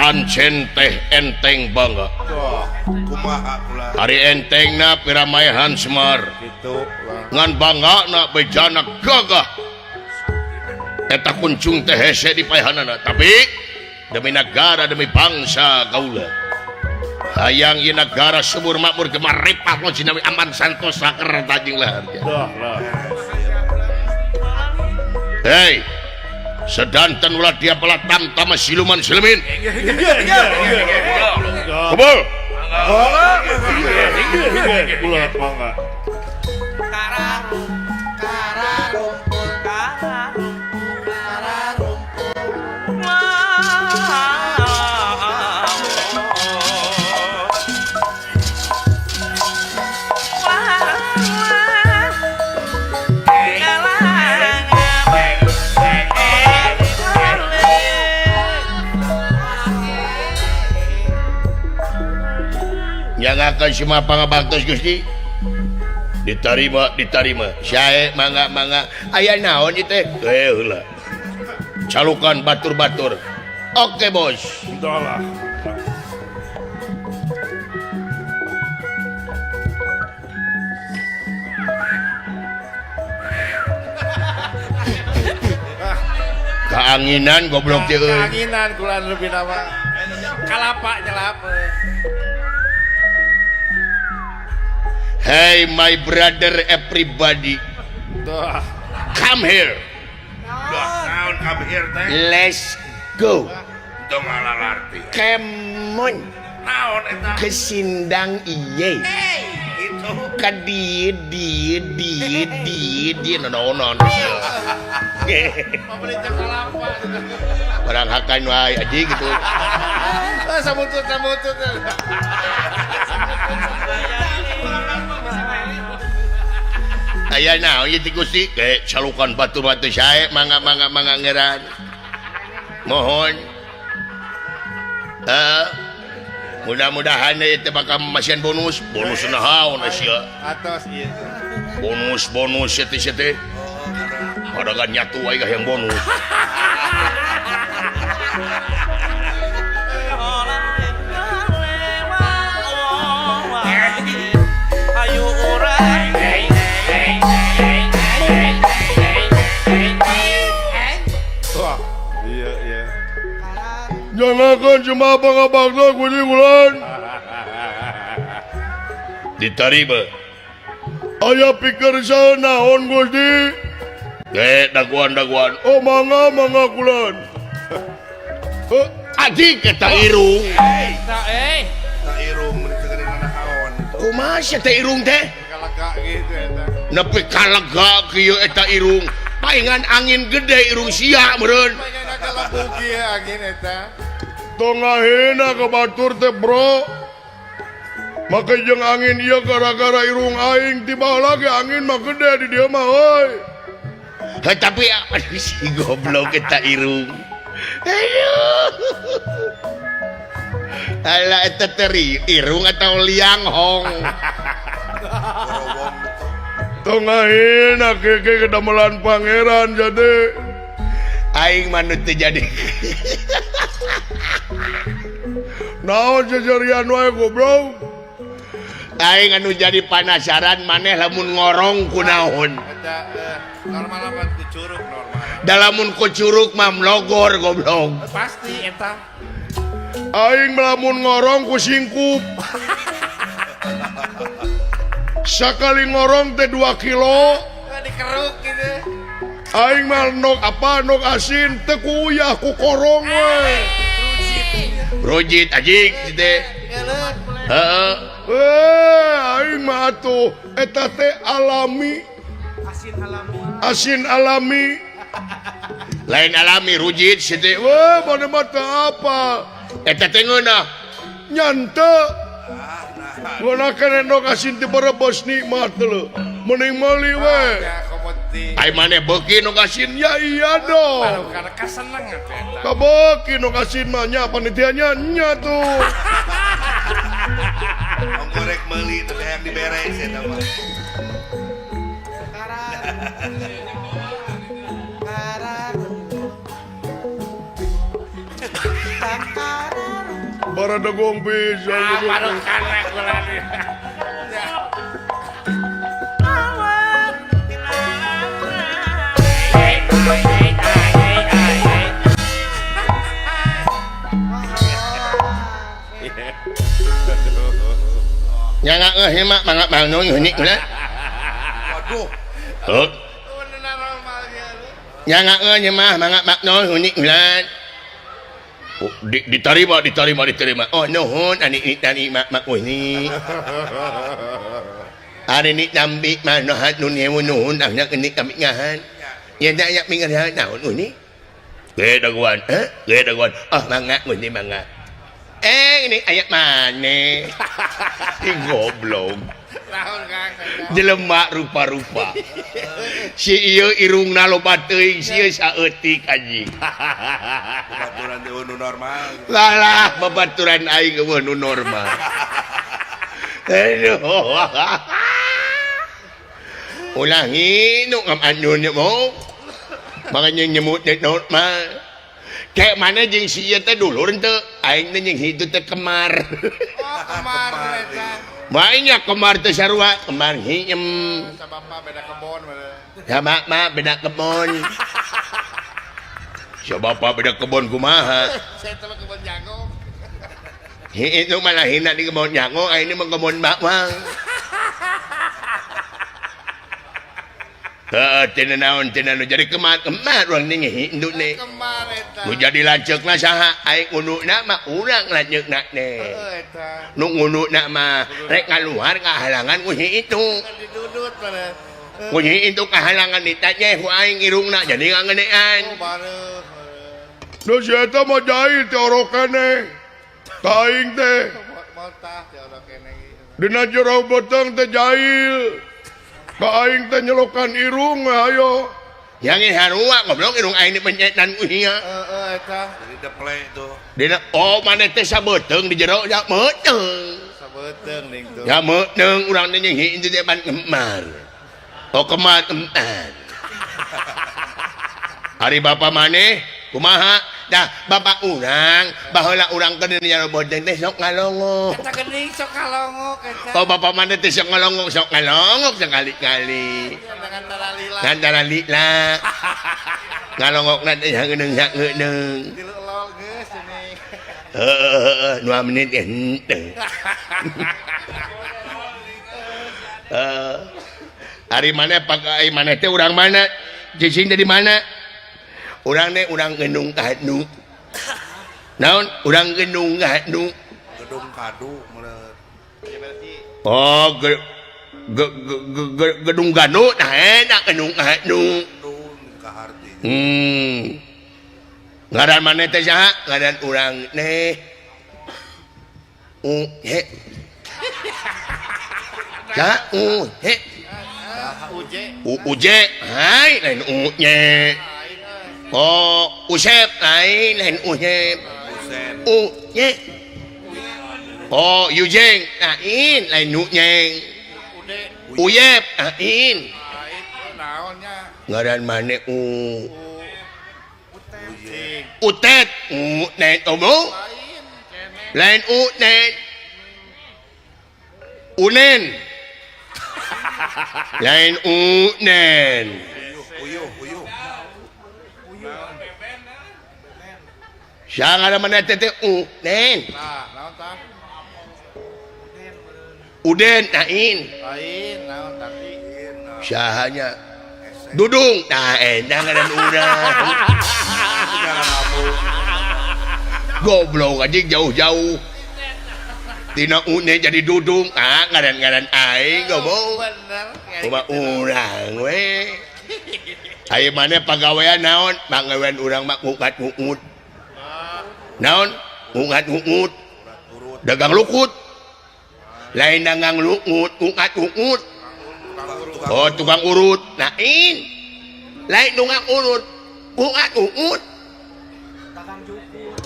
Pancen teh enteng bangga. Ari entengna piramaehan Semar. Ngan banggana bejana gagah. Eta kuncung teh hese di paehanana, tapi demi negara demi bangsa kaula. Hayang ieu negara subur makmur gemar ripah lo jinawi aman santosa kerta jeung laharja. Hei, sedanten ulah dia pelat tamtama siluman silumin. Kebul. Nyangakeun semua pangabaktos Gusti. Ditarima, ditarima. Sae mangga mangga. Aya naon ieu teh? Heula. Calukan batur-batur. Oke, Bos. Udah. Kaanginan goblok teh euy. Kaanginan kulan lebih nama. Kalapa nyelap. Hey my brother everybody. Come here. Naon come here teh? Let's go. Tong ngalarti. Come on. Naon eta? Ke Sindang ieu. Itu. Ka dieu dieu dieu dieu dieu naon-naon. Barang hakan wae aji gitu. Samutut samutut. Aya naon ieu ti Gusti? Ke salukan batu-batu sae mangga mangga mangga ngeran. Mohon. Mudah-mudahan ieu teh bakal masihan bonus. Bonus naon sia? Atos ieu. Bonus-bonus ieu teh sia teh. Padagan nyatu wae yang bonus. Ayo urang. Iya iya. Jangankan cuma abang-abangna kuning bulan. Diterima. Aya pikir saya naon Gusti? Daguan-daguan. Oh mangga mangga kulan. Aji eta irung. Eta euy. Eta irung mun teu naon. Kumaha sia teh irung teh? Kalega gitu eta. Nepi kalega kieu eta irung. Paingan angin gede irung sia meureun. Paingan kalebug ieu angin eta. Tong ngahina ka batur teh bro. Make jeung angin ieu gara-gara irung aing tiba lagi angin mah gede di dieu mah euy. Heh tapi aduh si goblok eta irung. Aduh. Alah eta teh irung atau liang hong. Tong ngahina keke kedamelan pangeran jadi aing mah nu teu jadi. Naon seserian wae goblok. Aing anu jadi panasaran maneh lamun ngorong kunaon. Eta normal mah ku curug normal. Da lamun ku curug mah mlogor goblok. Pasti eta. Aing lamun ngorong ku singkup. Sakali ngorong teh 2 kilo. Dikeruk gitu. Aing mah nok apa nok asin teu ku uyah ku korong we. Rujit ajik teh. Heeh. Aing mah atuh eta teh alami. Asin alami. Asin alami. Lain alami rujit si teh. Wah, mana mah teu apa. Eta teh ngeunah. Nyante. Ngeunah keneh nok asin teh berebos nikmat leuh. Mending meuli we. Ai maneh beuki nok asin ya iya dong. Karena kaseneng atuh eta. Kabeuki nok asin mah nya panitianya nya tuh. Gorek meuli teh hayang diberes eta mah. Baradegong pisan. Barukan kula nih. Nyanga euy mah mangga mangun heunik ulah. Waduh. Heuh. Nyanga euy mah mangga maknon heunik ulah. Diterima diterima diterima. Oh nuhun ani tani mak mak ini. Ari ni nambi mah nuhun nuhun ahna ini kami ngahan. Ya nya nya mingan naon ini. Ge daguan, heh? Ge daguan. Ah mangga ini mangga. Ini ayat mana? Ih goblok. Jelema rupa-rupa. Si ieu irungna loba teuing, si ieu saeutik anjing. Babaturan teh nu normal. Lalah babaturan aing eueuh nu normal. Aduh. Ulah nginuk ngam anu mo. Makanya nyemut naon mah. Kayak mana jeung si ieu teh dulur henteu? Aing teh jeung hitu teh kemar. Oh, kemar eta. Banyak kemar teh sarua, kemar hiem. Sabapa beda kebon mana. Sama mah beda kebon. Sabapa beda kebon kumaha? Saya teh kebon jago. Heuh itu malah hina di kebon jago, aing mah kebon bawang. Heeh tina naon tina nu jadi kemar-kemar urang nyehi induk ne. Kemar eta. Nu jadi lanceukna saha? Aing ngundukna mah urang lanceukna teh. Heeh eta. Nu ngundukna mah rek ngaluar kahalangan ku si itu. Didudut mana. Ku si itu kahalangan ditanya ku aing irungna jadi ngagedean. Oh bareuh. Nu si eta mah jahil teh orok keneh. Ka aing teh. Motah teh orok keneh. Dina jero beuteung teh jahil. Ka aing teh nyelokan irung we ayo. Yang harua goblok irung aing dipencetan ku sia. Heeh eta. Jadi deple tuh. Dina oh maneh teh sabeuteung di jero ya meuteung. Sabeuteung ning tuh. Ya meuteung urang teh nyehi itu teh pan kemar. Oh kemar kemar. Hari bapa maneh kumaha? Dah bapak urang baheula urang ke dina jero beuteung teh sok ngalongok. Eta geuning sok ngalongok eta. Oh bapak maneh teh sok ngalongok sekali-kali. Ngan taralila. Ngan taralila. Ngalongokna teh hageuneng hageuneng. Dilelol geus ini. Heeh, 2 menit ge henteu. Heeh. Ari maneh pakai maneh teh urang mana? Cicing dari mana? Urang teh urang Gedung Kadu. Naon? Urang Gedung Kadu. Gedung Kadu meureun. Oh, Gedung Ganu nah enak Gedung Kadu. Gedung kaharti. Ngaran maneh teh saha? Ngaran urang teh U H. Saha? U H. U J. U U J. Hai lain U J. Oh, Usep lain lain Usep. Usep. U J. Oh, Yujeng lain lain Nujeng. Uyep lain. Naonnya? Ngaran maneh U. Utet, Utet omong. Lain Utet. Unen. Lain Unen. Uyuh, uyuh. Siang ada mana tete Unen. Nah, naon tah? Uden lain. Lain, naon tadi? Sahanya Dudung. Nah, enak ngaran urang. Goblok anjing jauh-jauh. Tina Unen jadi Dudung. Ah, ngaran-ngaran aing goblok. Bener. Kumaha urang we. Aya maneh pagawean naon? Pagawean urang mah ngukat-ngungut. Naon? Ngukat-ngungut. Dagang lukut. Lain dagang lukut, ngukat-ngungut. Oh, tukang urut. Lain. Lain tukang urut. Ngukat-ngungut.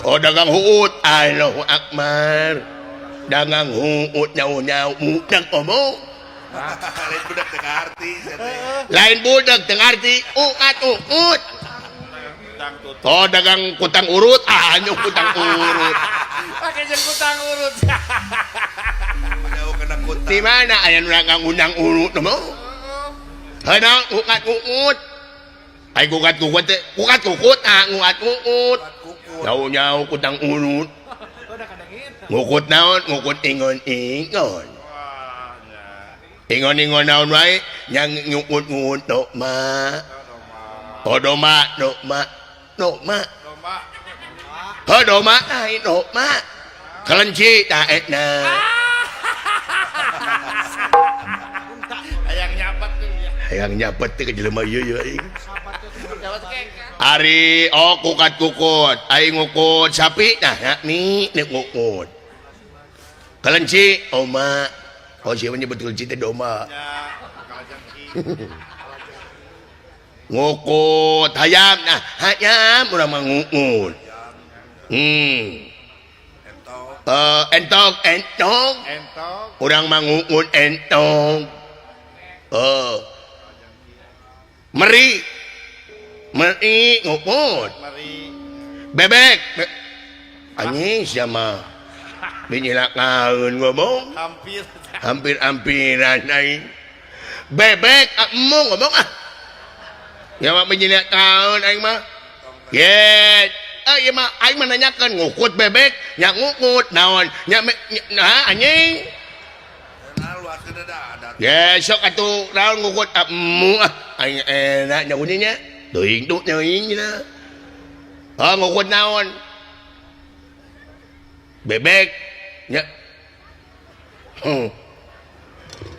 Oh, dagang huut. Allahu akbar. Dagang huut nyau-nyau budak omong. Lain budak teu ngarti sia teh. Lain budak teu ngarti. Ukat uut. Oh, dagang kutang urut. Ah, anu kutang urut. Pake jeung kutang urut. Jauh kena kutang. Di mana aya nu dagang undang urut mah? Heunang ukat uut. Ai kukat kukut teh, kukat kukut ah ngukat uut. Jauh-jauh kutang urut. Ngukut naon? Ngukut ingon-ingon. Ingon-ingon naon wae? Yang ngukut-ngukut doma. Oh doma, doma, doma. Oh doma, ai doma. Kelenci ta etna. Hayang nyapet tuh ya. Hayang nyapet teh ka jelema ieu ieu aing. Ari oh kukat kukut, aing ngukut sapi nah ni ngukut. Kelenci oma. Oh siapa nyebut kelenci teh doma. Ngukut hayam nah hayam urang mah ngukut. Entok entok. Entok. Urang mah ngukut entok. Meri. Meri ngukut. Meri. Bebek. Anjing sia mah. Dinyilakaeun ngomong. Hampir. Hampir-hampiran aing. Bebek embung ngomong ah. Ya mah menyilakaeun aing mah. Ye, ieu mah aing mah nanyakeun ngukut bebek, nya ngukut naon? Nya nah anjing. Ya sok atuh naon ngukut emu ah aing enak nya nya. Teuing duh teuing nya. Ah ngukut naon? Bebek nya.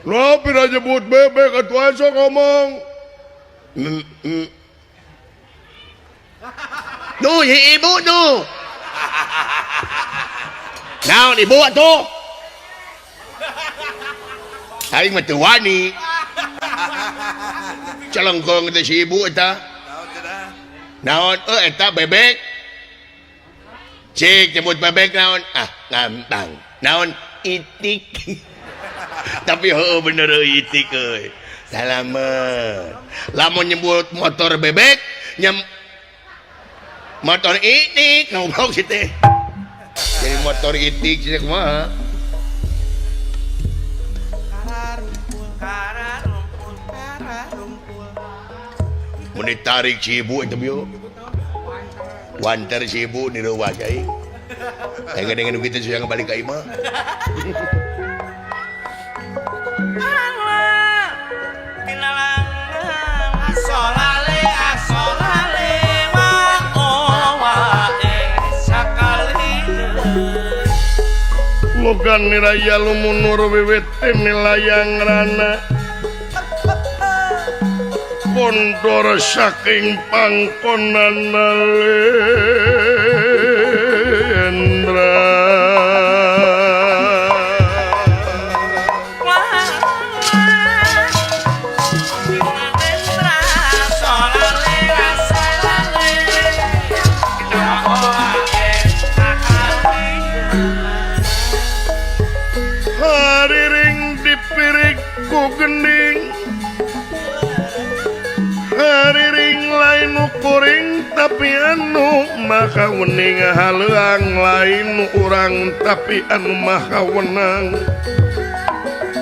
Lo pira nyebut bebek atuh sok ngomong. Duh ibu tuh. Naon ibu atuh? Aing mah teu wani. Celengkong teh si ibu eta. Naon eta bebek. Cik nyebut bebek naon? Ah, gampang. Naon itik. Tapi heueuh bener euy itik euy. Salamet. Lamun nyebut motor bebek, nyem motor itik ngobrol si teh. Jadi motor itik sih kumaha? Mun ditarik si ibu eta bieu. Wanter si ibu direuwas aing. Aing dengan kitu sia balik ka imah. Logan niraya lumunur wiwit nilayang rana pondor saking pangkonan nalendra. Hariring dipirik ku gending, hariring lain kuring tapi anu maka wening haleuang lain urang tapi anu maha wenang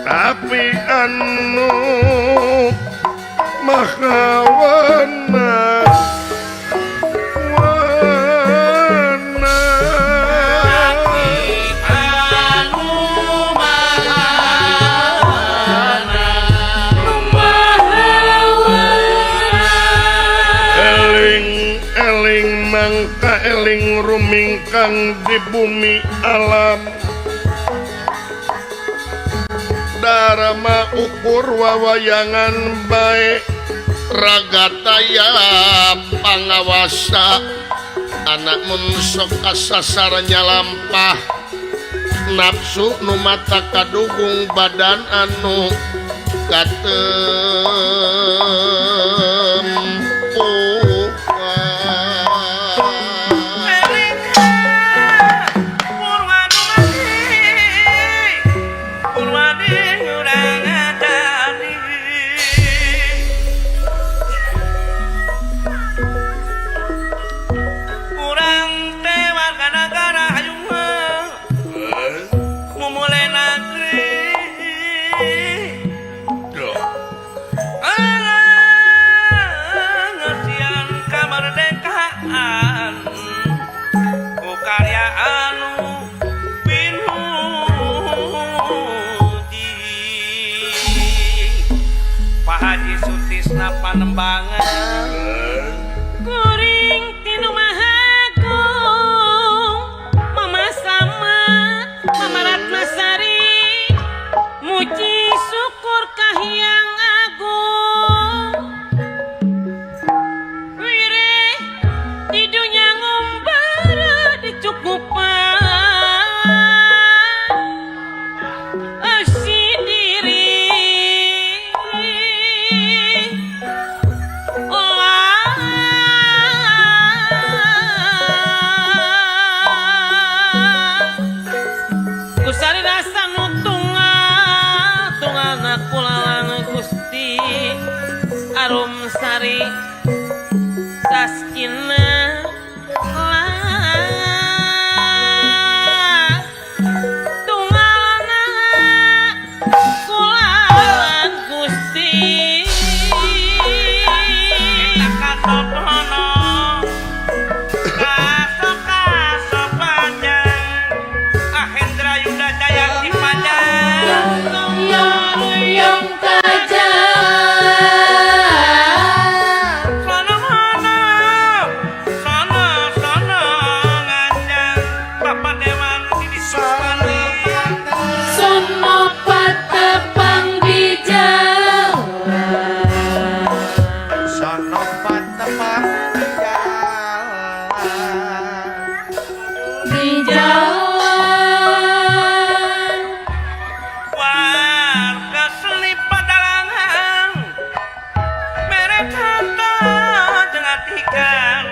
tapi anu maha wenang. Eling rumingkang di bumi alam darama ukur wawayangan bae ragataya pangawasa anak mun sok kasasar nyalampah nafsu nu mata kadukung badan anu katempuhan. Panembangan kuring tinu mahagung Mama Slamet Mama Ratnasari muji syukur kahiyang agung wireh di dunya ngumbara dicukupan eusi diri. Oh, Dewan Didi Suspandi. Sono patepang di jalan. Sono patepang di jalan. Di jalan. Warga seni padalangan mere tata jeung atikan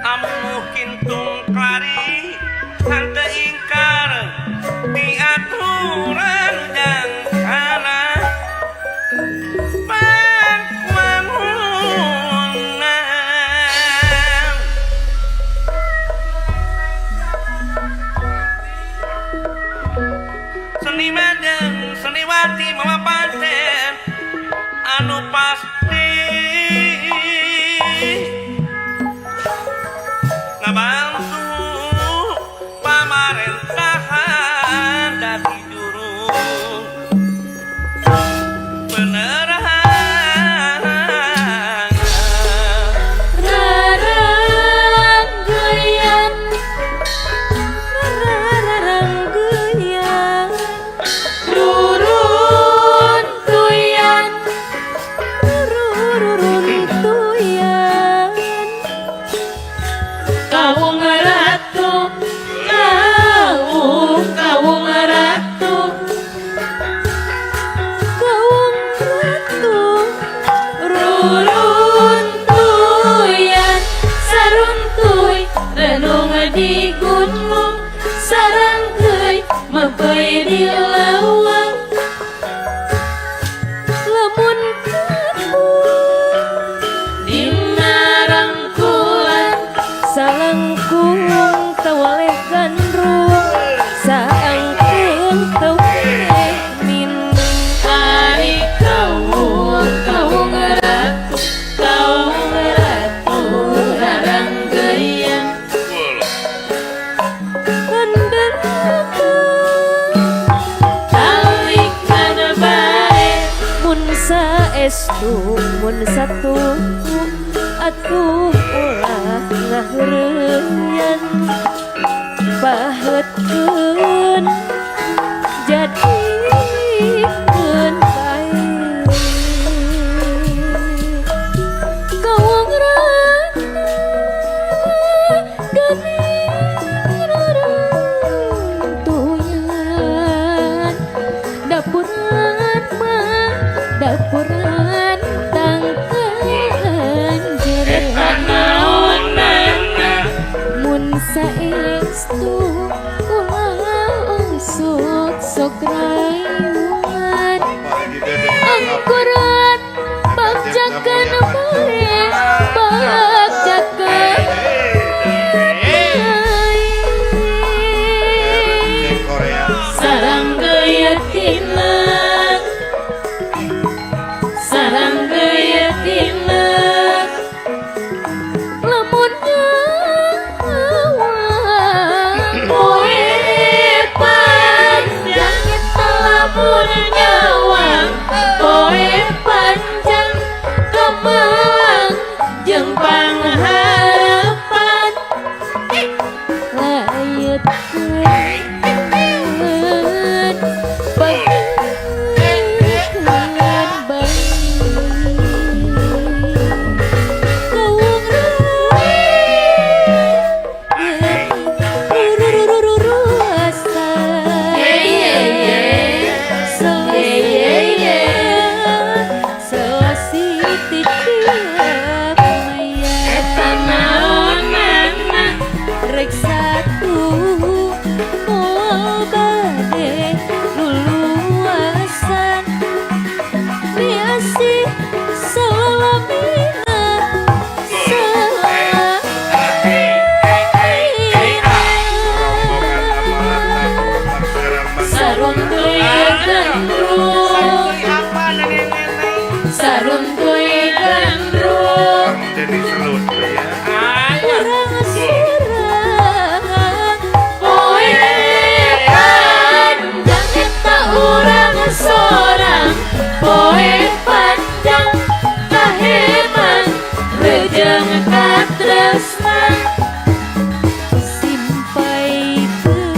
amuh kintung klari henteu ingkar diaturan jang kana pangwangunan. Seniman jeung seniwati mawa pancen anu pasti ngabantu pamarentahan dadi juru penerangan. Raranggeyan, raranggeyan, ruruntuyan, ruruntuyan. Kawung ratu, kawung, kawung ratu, kawung ratu, ruruntuyan, saruntuy, renung di gunung, sarangkeuy, mepeuy di leuweung. Lamun kabur dina rangkulan, salangkung tawaleh gandrung, saangkeung tawaleh minung. Ari kawung, kawung ratu, kawung ratu, raranggeyan. Talikan bae mun saestu mun satu atuh ulah ngaheureuyan paheutkeun jadikeun bae kawung ratu geuning ruruntuyan dapuran mah dapuran tangkan Eta naonana mun saestu ulah osok sok rayuan angkuran bagjakeun bae bagjakeun bae Korea. Sarang geuyeutineuk, sarang geuyeutineuk, lamun nyawang poe panjang eta lamun nyawang poe panjang kemelang jeung pangharapan layeutkeun bagikeun bae kawung Eta naonana Rek satu moal bade luluasan miasih salalamina salamina saruntuy gandrung Saruntuy apa nenek-nenek? Saruntuy gandrung Jadi selut ya. Aya. Urang surang poe panjang eta urang sorang poe panjang kaheman rejeng katresnan simpaikeun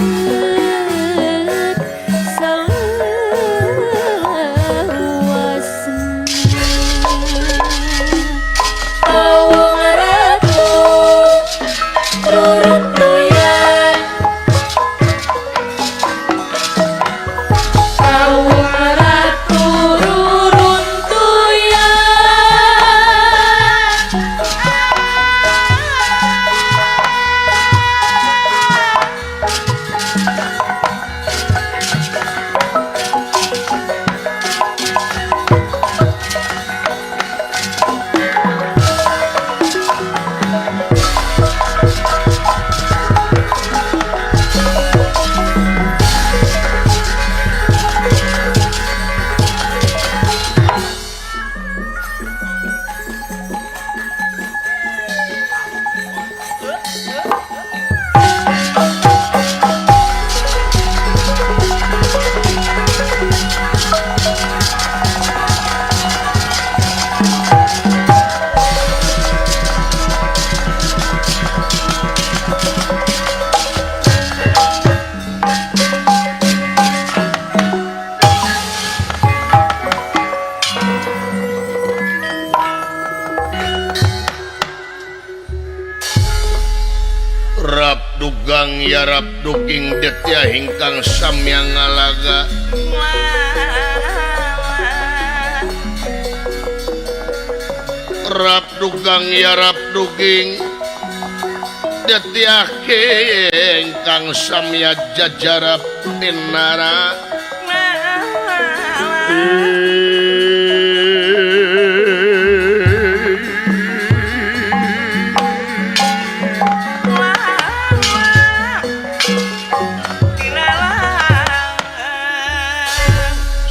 yarap duging detia hingkang samya ngalaga rap dugang yarap duging detia hingkang samya jajarap tinara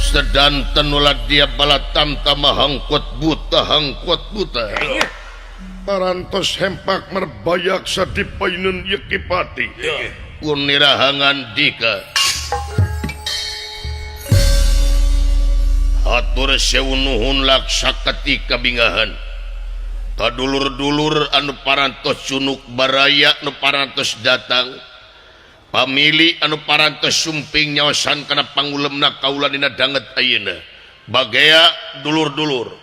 Sedanten ulah dia balatam tamah hangkot buta hangkot buta parantos hempak merbayaksa di painun Yekipati unirahangan dika hatur sewu nuhun laksa ketika bingahan kadulur-dulur anu parantos cunuk baraya anu parantos datang pamili anu parantos sumping nyaosan kana pangulemna kaula dina danget ayeuna bagea dulur-dulur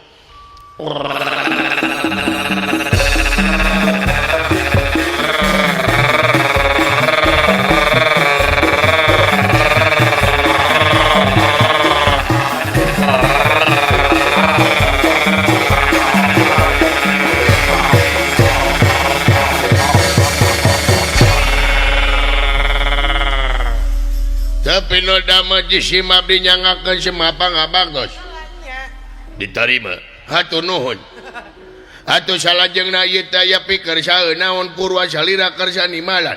tapi nu damel jisim abdi nyangakeun semapa ngabagos diterima hatur nuhun atuh salajengna ieu teh aya pikeun saeun naon purwa salira kersa nimalan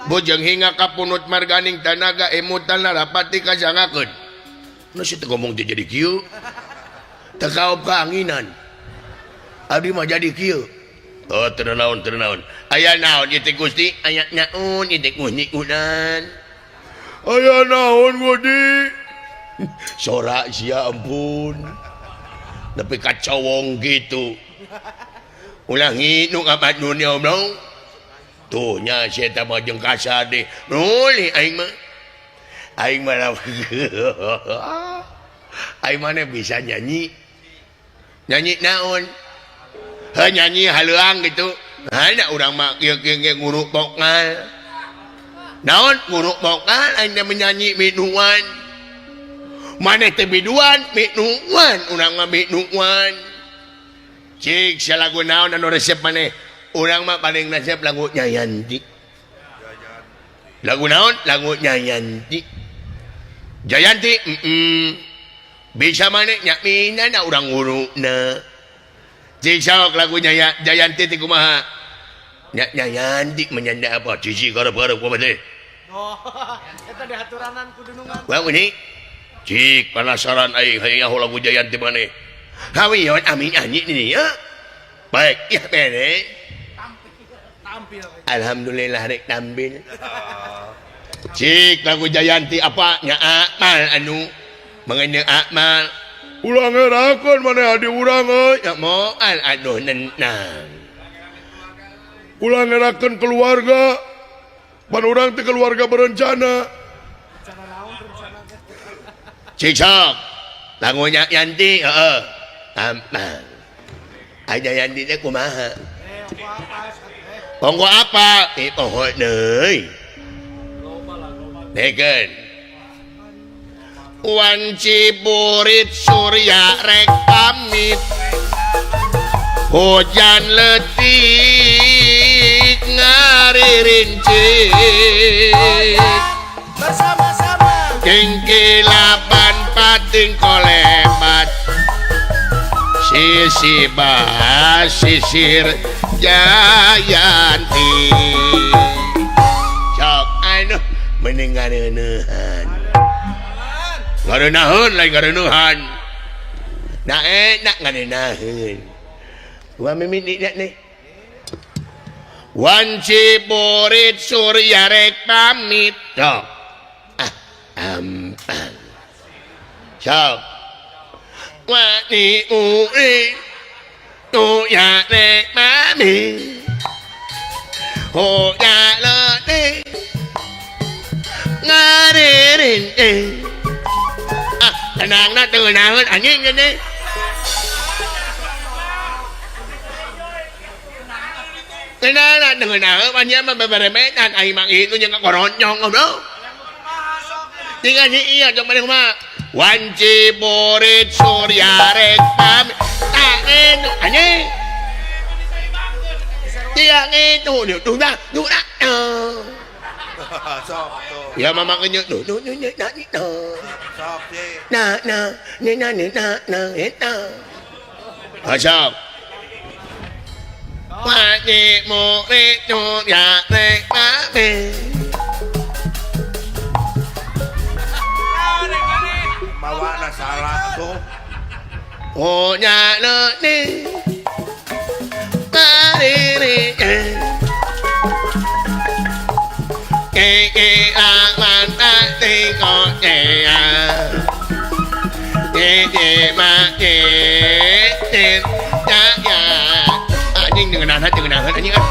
bujeng hingga kapunut marganing tanaga emutan larapati kasangakeun nu situ ngomong teh jadi kieu teu kaop kaanginan abdi mah jadi kieu oh teu naon teu naon aya naon ieu teh Gusti aya naon ieu teh Gusti aya naon Gusti sora sia ampun nepi ka cowong gitu ulah nginuk apa dunia oblong tuh nya sia teh mah jeung kasade nuli aing mah aing mah bisa nyanyi nyanyi naon heuh nyanyi haleuang gitu hanya urang mah kieu-kieu nguruk vokal naon nguruk vokal aing teh menyanyi minuan maneh teh biduan minuan urang mah minuan cik sia lagu naon anu resep maneh urang mah paling resep lagu Jayanti lagu naon lagu Jayanti Jayanti bisa maneh nyamina na urang ngurukna cik sok lagu Jayanti teh kumaha Jayanti menyanda apa cici garep-garep kumaha teh oh eta diaturanan ku dunungan wah ini cik penasaran aing hayang nyaho lagu Jayanti maneh hawion amin anyi ini ya baik ya bere tampil alhamdulillah rek tampil cik lagu Jayanti apa nya Akmal anu mengenai Akmal ulang ngerakeun maneh adi urang euy ya moal aduh nenang ulah ngerakeun keluarga pan urang teh keluarga berencana cik sok lagunya Yanti heeh ampang aja Yanti teh kumaha ponggo apa ti poho deui dekeun wanci burit surya rek pamit hujan letik ngaririncik bersama-sama kingkilaban pating kolemat sisi bahas sisir Jayanti sok anu mending ngareuneuhan ngareunahun lain ngareuneuhan nah enak ngareunahun wa mimiti nih wanci burit surya rek pamit sok ah ampang sok wani uri tu ya rek pamit ho ya le ni ngaririn ah tenang na tenang anjing ini. Tenang dengeuna banyak mah beberemetan aing mah itu jeung kakoroncong goblok. Tinggal si iya jong maneh kumaha. Wanci murid surya rek pamit. Tak anjing. Tiang itu tuh dah tuh dah. Sok tuh. Ya mama kenyut tuh tuh tuh nah itu. Sok sih. Nah nah nah nah nah nah eta. Sok. Wanci murid surya rek pamit. Mawana salah tuh. Oh nya ni. Anjing dengenahan anjing ah.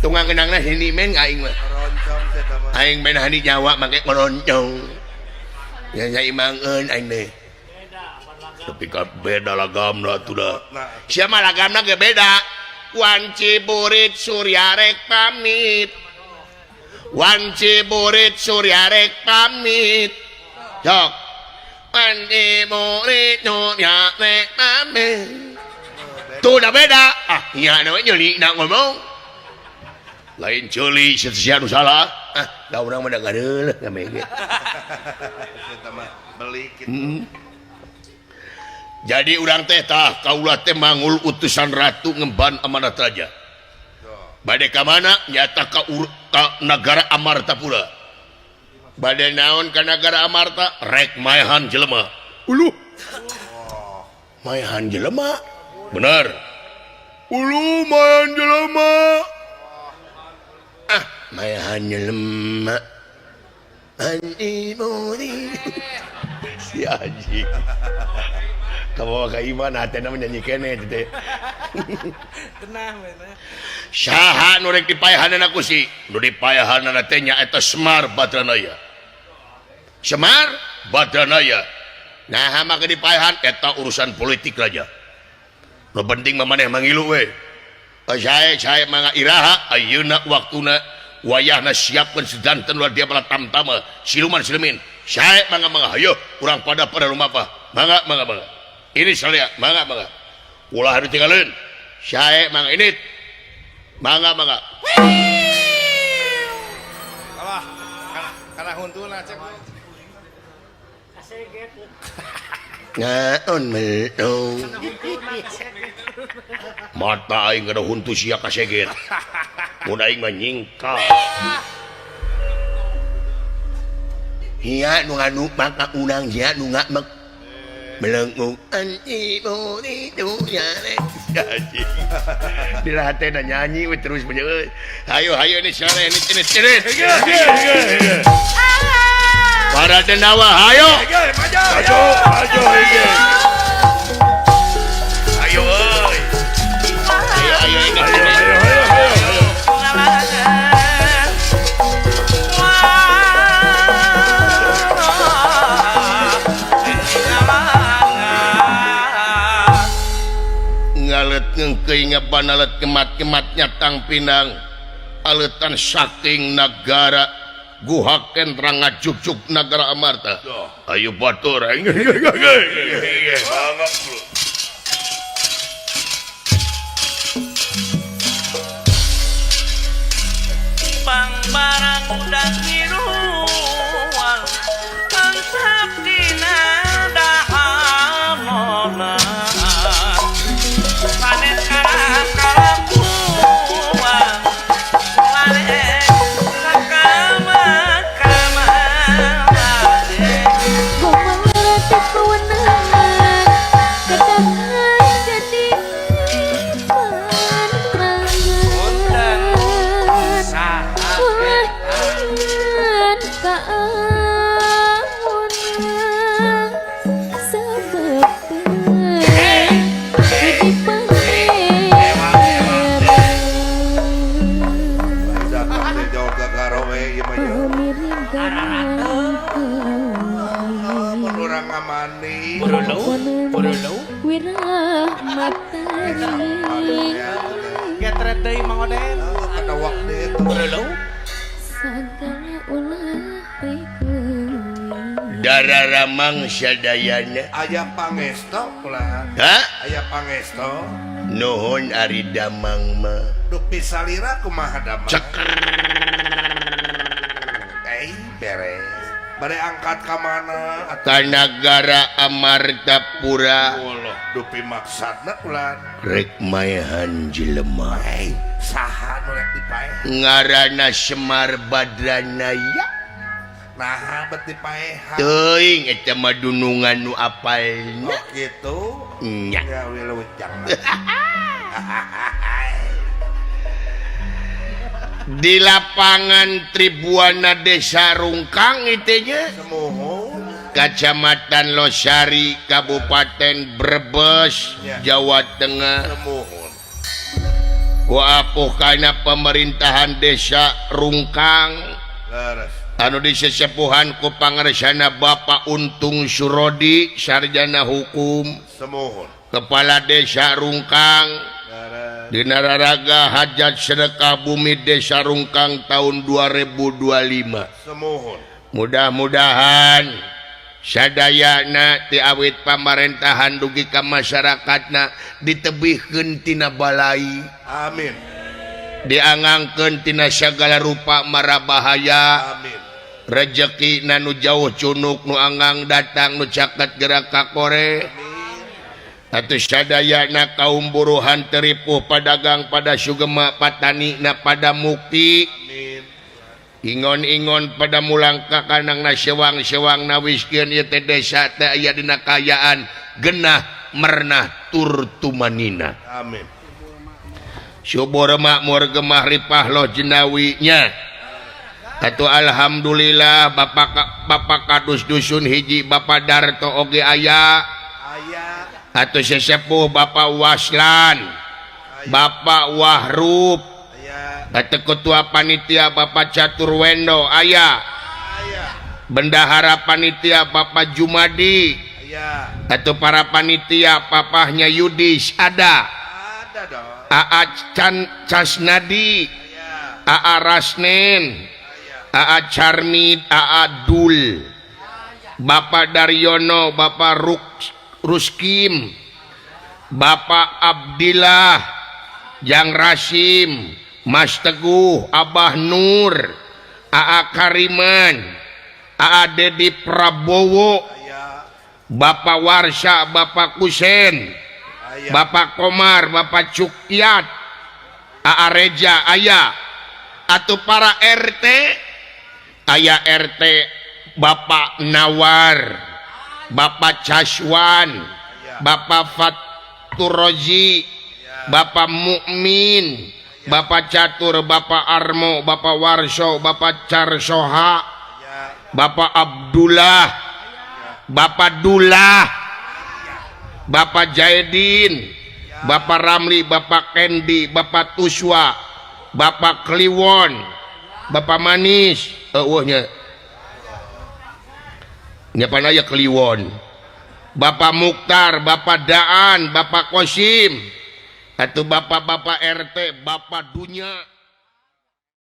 Tunggang kenangna sini men aing mah. Roncong eta mah. Aing men hani Jawa make ngoroncong. Ya saimangeun aing teh. Tapi ka beda lagamna atuh da. Sia mah lagamna ge beda. Wanci burit surya rek pamit. Wanci burit surya rek pamit. Sok. Wanci burit surya rek pamit. Tuh dah beda. Ah, nya na we nyeuli na ngomong. Lain ceuli sia nu salah. Ah, da urang mah da gareuleuh ngame ge. Eta mah beli kitu. Jadi urang teh tah kaula teh mangul utusan ratu ngemban amanat raja. Bade ka mana? Nyata ka nagara Amartapura. Bade naon ka nagara Amarta? Rek maehan jelema. Uluh. Maehan jelema. Bener. Uluh maehan jelema. Ah, maehan jelema. Anti muri. Si anjing. Kabawa ka iman hatena menyanyi kene teh. Tenah we. Saha nu rek dipaehanana ku si? Nu dipaehanana teh nyaeta Semar Badranaya. Semar Badranaya. Naha mah dipaehan eta urusan politik raja. Nu penting mah maneh mangilu we. Sae sae mangga iraha ayeuna waktuna wayahna siapkeun sedanten ulah dia bala tamtama siluman silumin. Sae mangga mangga hayo urang pada pada rumah. Mangga mangga mangga. Ini saya, mangga mangga. Ulah harus tinggalin. Saya mangga ini. Mangga mangga. Alah, kana huntuna cek. Naon melong. Mata aing kada huntu sia kaseget. Mun aing mah nyingkah. Hia nu nganu maka urang sia nu ngamek. Melengkung anti itu ya di hatena nyanyi we terus menye. Hayo hayo ini sore ini ini ini. Para denawa hayo. Maju maju hige. Ayo euy. Ayo ayo ini. Ayo ayo ayo ayo. Ngengkeuy ngabanalet kemat-kemat nyatang pinang aletan saking nagara Guha Kentra ngajugjug nagara Amarta. Ayo batur aing. Bang barang udah ngiruan tansah dina dahanona. Diseret deui Mang Oden. Kadawak deui eta. Sagala ulah rikuwi. Dara Ramang sadayana. Aya pangesto ulah. Ha? Aya pangesto. Nuhun ari damang mah. Dupi salira kumaha damang? Ceker. Beres. Bade angkat ka mana? Ka nagara Amartapura. Walah, dupi maksadna ulah. Rek maehan jelema. Saha nu rek dipaehan? Ngaranna Semar Badranaya. Naha bet dipaehan? Teuing eta mah dunungan nu apalna. Oh kitu. Nya. Ya wilujeng. Di lapangan Tribuana Desa Rungkang itu nya. Kacamatan Losari, Kabupaten Brebes, ya. Jawa Tengah. Ku apuh kana pemerintahan Desa Rungkang. Anu disesepuhan ku pangersana Bapak Untung Surodi, sarjana hukum. Kepala Desa Rungkang. Dina raraga hajat sedekah bumi Desa Rungkang tahun 2025. Mudah-mudahan sadayana ti awit pamarentahan dugi ka masyarakatna ditebihkeun tina balai. Amin. Diangangkeun tina sagala rupa mara bahaya. Amin. Rejeki na nu jauh cunuk nu anggang datang nu caket gerak ka kore. Atuh sadayana kaum buruhan teripuh padagang pada sugema patani na pada mukti. Ingon-ingon pada mulang ka kanang na sewang-sewang na wiskeun ieu teh desa teh aya dina kaayaan genah mernah tur tumanina. Amin. Subur makmur gemah ripah loh jenawi nya. Atuh alhamdulillah bapak kadus dusun hiji Bapak Darto oge aya. Atau sesepuh Bapak Waslan, Bapak Wahrup, atau ketua panitia Bapak Caturwendo aya, bendahara panitia Bapak Jumadi, atau para panitia papahnya Yudis ada, AA Casnadi, AA Rasnen, AA Carmid, AA Dul, Bapak Daryono, Bapak Ruskim, Bapak Abdillah, Jang Rasim, Mas Teguh, Abah Nur, AA Kariman, AA Dedi Prabowo, Bapak Warsa, Bapak Kusen, Bapak Komar, Bapak Cukyat, AA Reja, aya, atau para RT, aya RT Bapak Nawar, Bapak Caswan, Bapak Faturozi, Bapak Mukmin, Bapak Catur, Bapak Armo, Bapak Warso, Bapak Carsoha, Bapak Abdullah, Bapak Dullah, Bapak Jaidin, Bapak Ramli, Bapak Kendi, Bapak Tuswa, Bapak Kliwon, Bapak Manis, eueuhnya. Nyapan aya Kliwon, Bapak Mukhtar, Bapak Daan, Bapak Kosim, atau bapak-bapak RT, Bapak Dunya.